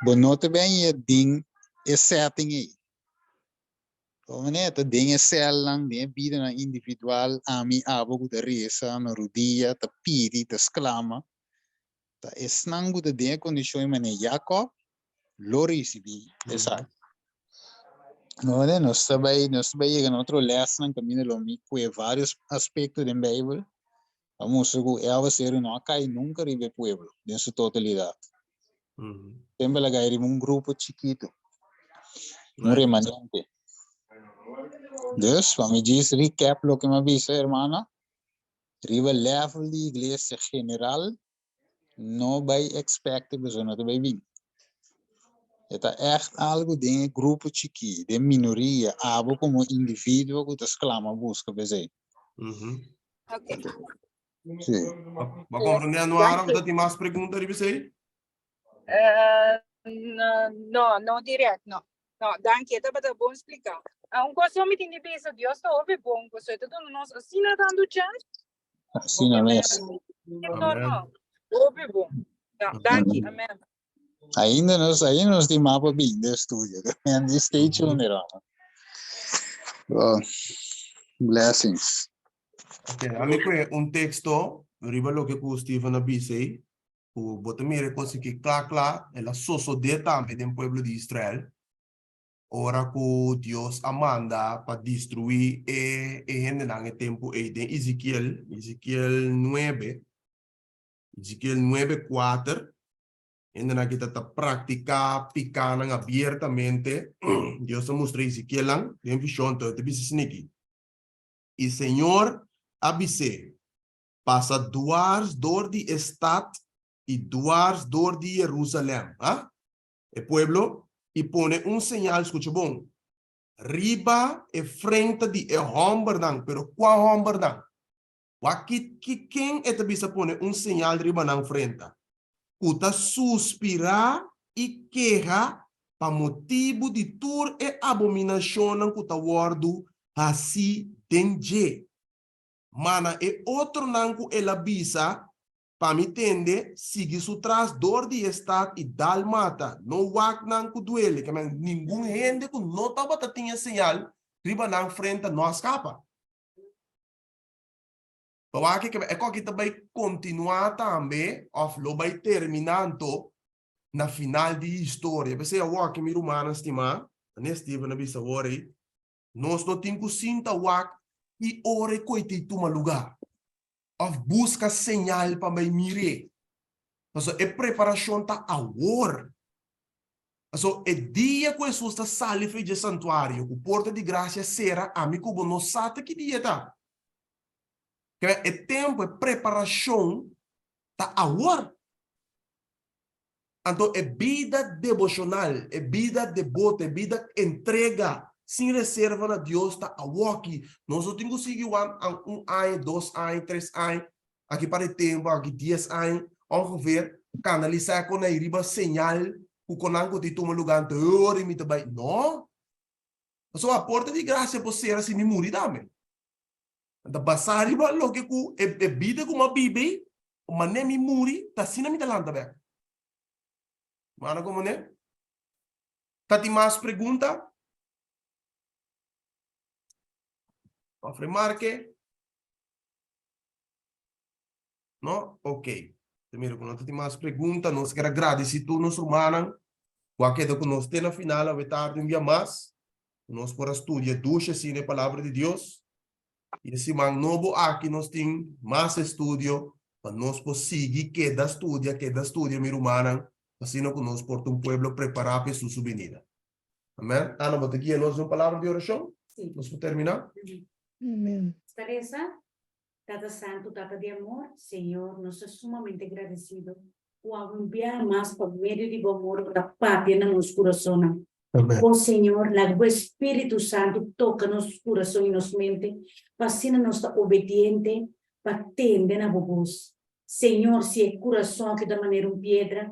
bo no ta ben je ding e setting ei. Manera ta den e sèlnan, den e bidanan individual, ami, abo ku ta resa na rudia, ta pidi, ta sklama, ta esnan ku ta den e kondishon i manera Jakòb lo risibí esaki. No, manera nos ta bai, nos ta bai yega na otro lèsnan kaminda lo mi kue vários aspekto den Beibel pa mustra ku e awaseru no a kai nunka riba e pueblo den su totalidat. Semper el a kai riba un grupo chikitu, un remanente. Dus, pa mi djis recap loke mi a bisa, hermana, riba level di iglesia general, no bai expect pasobra no ta bai bin. E ta ègt algu den e grupo chikí, den minoria, abo komo individuo ku ta sklama buska p'esei. Ok. Sí. Ba comprende Anuara, bo ta tin mas pregunta riba esei? Eh, no, no, no direct, no. No, danki, e tabata bon spliká. Ah, un kos mi tin di bisa, Dios ta hopi bon, pasobra e ta duna nos asina tantu chèns. Asina mes. No, no, hopi bon. No, danki, amen. Ainda nos, ainda nos tin mas pa bin den studio. Men, stay tuned, hermano. Well, blessings. Ok, ami kue un teksto riba loke ku Steven a bisa ei, ku bo ta mira e kos aki kla kla, el a sosodé tambe den pueblo di Israel, ora ku Dios a manda pa destruí e e hendenan e tempu ei den Ezekiel, Ezekiel nuebe, Ezekiel nuebe kuater, hendenan ki ta ta praktiká pikánan abiertamente, Dios a mustra Ezekielnan den vishon, enton e ta bisa esaki. I Señor a bis'é, Pasa duars dor di e stat i duars dor di Jerusalèm, ha? E pueblo, i pone un señal, skucha bon, riba e frenta di e hòmbernan, pero kua hòmbernan? Wak ki, ki ken e ta bisa pone un señal riba nan frenta? Ku ta suspirá i keha pa motibu di tur e abominashonnan ku ta wòrdu hasí den dje. Ma na e otronan ku el a bisa, Pa mi tende, sigui su tras dor di e stat i dal mata, no wak nan ku duele, ke men ningun hende ku no tabata tin e señal riba nan frenta no a skapa. Pa wak ke e koki ta bai kontinuá tambe òf lo bai terminá anto na final di historia. P'esei awor ki mi rumannan stimá, Ane Steven a bisa awor ei, nos no tin ku sinta wak ki ora e koi ta tuma lugá òf buska señal pa bai mir'é. Pasobra e preparashon ta awor. Pasobra e dia ku Hesus ta sali for dje santuario, ku porta di grasia sera, ami ku bo no sa ta ki dia ta. E tempu, e preparashon ta awor. Anto e bida deboshonal, e bida deboto, e bida entrega sin reserva na Dios ta awoki. Nos no tin ku sigui wan un aña, dos aña, tres aña, aki para e tempu, aki dies aña, ongeveer, kanalisá kon ei riba señal ku konan ku tin tuma lugá anto e ora mi ta bai. No! Pasobra a porta di grasia por sera si mi muri tambe. Ta basá riba loke ku e bida ku mi a biba ei, manera mi muri, ta asina mi ta lanta bèk. Mano komo ne? Ta tin mas pregunta? Òf remarke? No? Ok. Te mira ku no ta tin mas pregunta. Nos ker a gradisí tur nos rumannan ku a keda ku nos te na final awe tardi un bia mas. Ku nos por a studia dushi asina e Palabra di Dios. I e siman nobo aki nos tin mas estudio pa nos por sigui keda studia, keda studia mi rumannan, asina ku nos por ta un pueblo prepará pa Hesus su binida. Amèn. Ana, bo ta guia nos den un palabra di orashon? Sí. Nos por terminá? Amèn. Sta resa, Tata Santu, Tata di amor, Señor, nos ta sumamente gradesido ku a un biaha mas pa medio di bo amor bo ta papia na nos kurasonnan. Amèn. O Señor, laga bo Espíritu Santu toka nos kurason i nos mente, pa asina nos ta obediente pa tende na bo bos. Señor, si e kurason aki ta manera un piedra,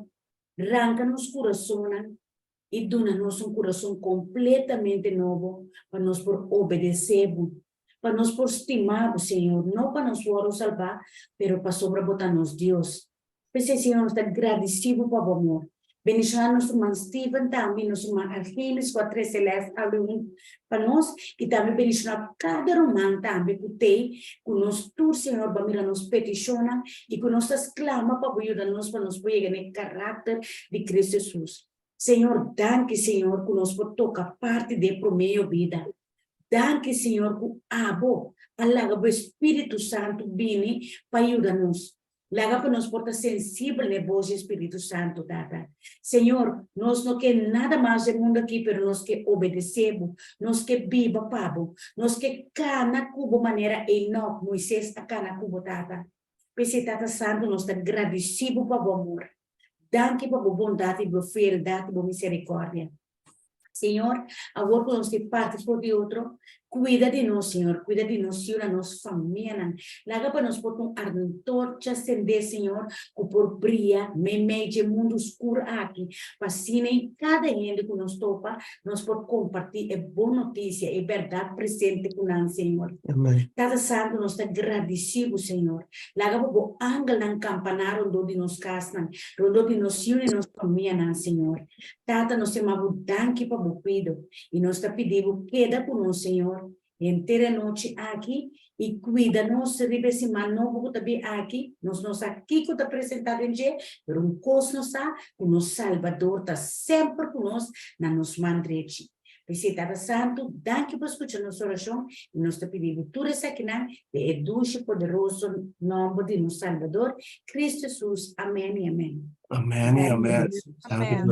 ranka nos kurasonnan i duna nos un kurason kompletamente nobo pa nos por obedesé bo, pa nos por stima bo, Señor, no pa nos wòrdu salbá, pero pasobra bo ta nos Dios. P'esei, Señor, nos ta gradisí bo pa bo amor. Bendishoná nos ruman Steven tambe, nos ruman Argenis ku a trese lès awe un pa nos, i tambe bendishoná kada ruman tambe ku t'ei ku nos tur, Señor, bo a mira nos petishonnan i ku nos ta sklama pa bo yuda nos pa nos por yega na e karakter di Cristo Jesus. Señor, danki, Señor, ku nos por toka parti di e promé yobida. Danki, Señor, ku abo a laga bo Espíritu Santu bini pa yuda nos. Laga pa nos por ta sensibel na e bos di e Spiritu Santu, Tata. Señor, nos no ke nada mas den mundu aki, pero nos ke obedesé Bo. Nos ke biba pa Bo. Nos ke kana ku Bo manera Enoch, Moises a kana ku Bo, Tata. P'esei, Tata Santu, nos ta gradisí Bo pa Bo amor. Danki pa Bo bondat i Bo fieldat i Bo miserikòrdia. Señor, awor ku nos tin parti for di otro, kuida di nos, Señor, kuida di nos yunan, nos famianan. Laga pa nos por ta un antorcha sendé, Señor, ku por bria meimei dje mundu skur aki, pa asina i kada hende ku nos topa, nos por kompartí e bon notisia, e bèrdat presente ku nan, Señor. Tata Santu, nos ta gradisí Bo, Señor. Laga pa Bo angelnan kampaná rondó di nos kasnan, rondó di nos yunan i nos famianan, Señor. Tata, nos ta yama Bo danki pa Bo kuido, i nos ta pidi Bo keda ku nos, Señor, henter e anochi aki, i kuida nos riba e siman nobo ku ta bin aki. Nos no sa kiko ta presentá den dje, pero un kos nos sa, ku nos Salbador ta semper ku nos na nos man drechi. P'esei, Tata Santu, danki pa skucha nos orashon, i nos ta pidi Bo tur esakinan den e dushi poderoso nòmber di nos Salbador, Kristu Hesus. Amèn i amèn. Amèn i amèn. Amèn.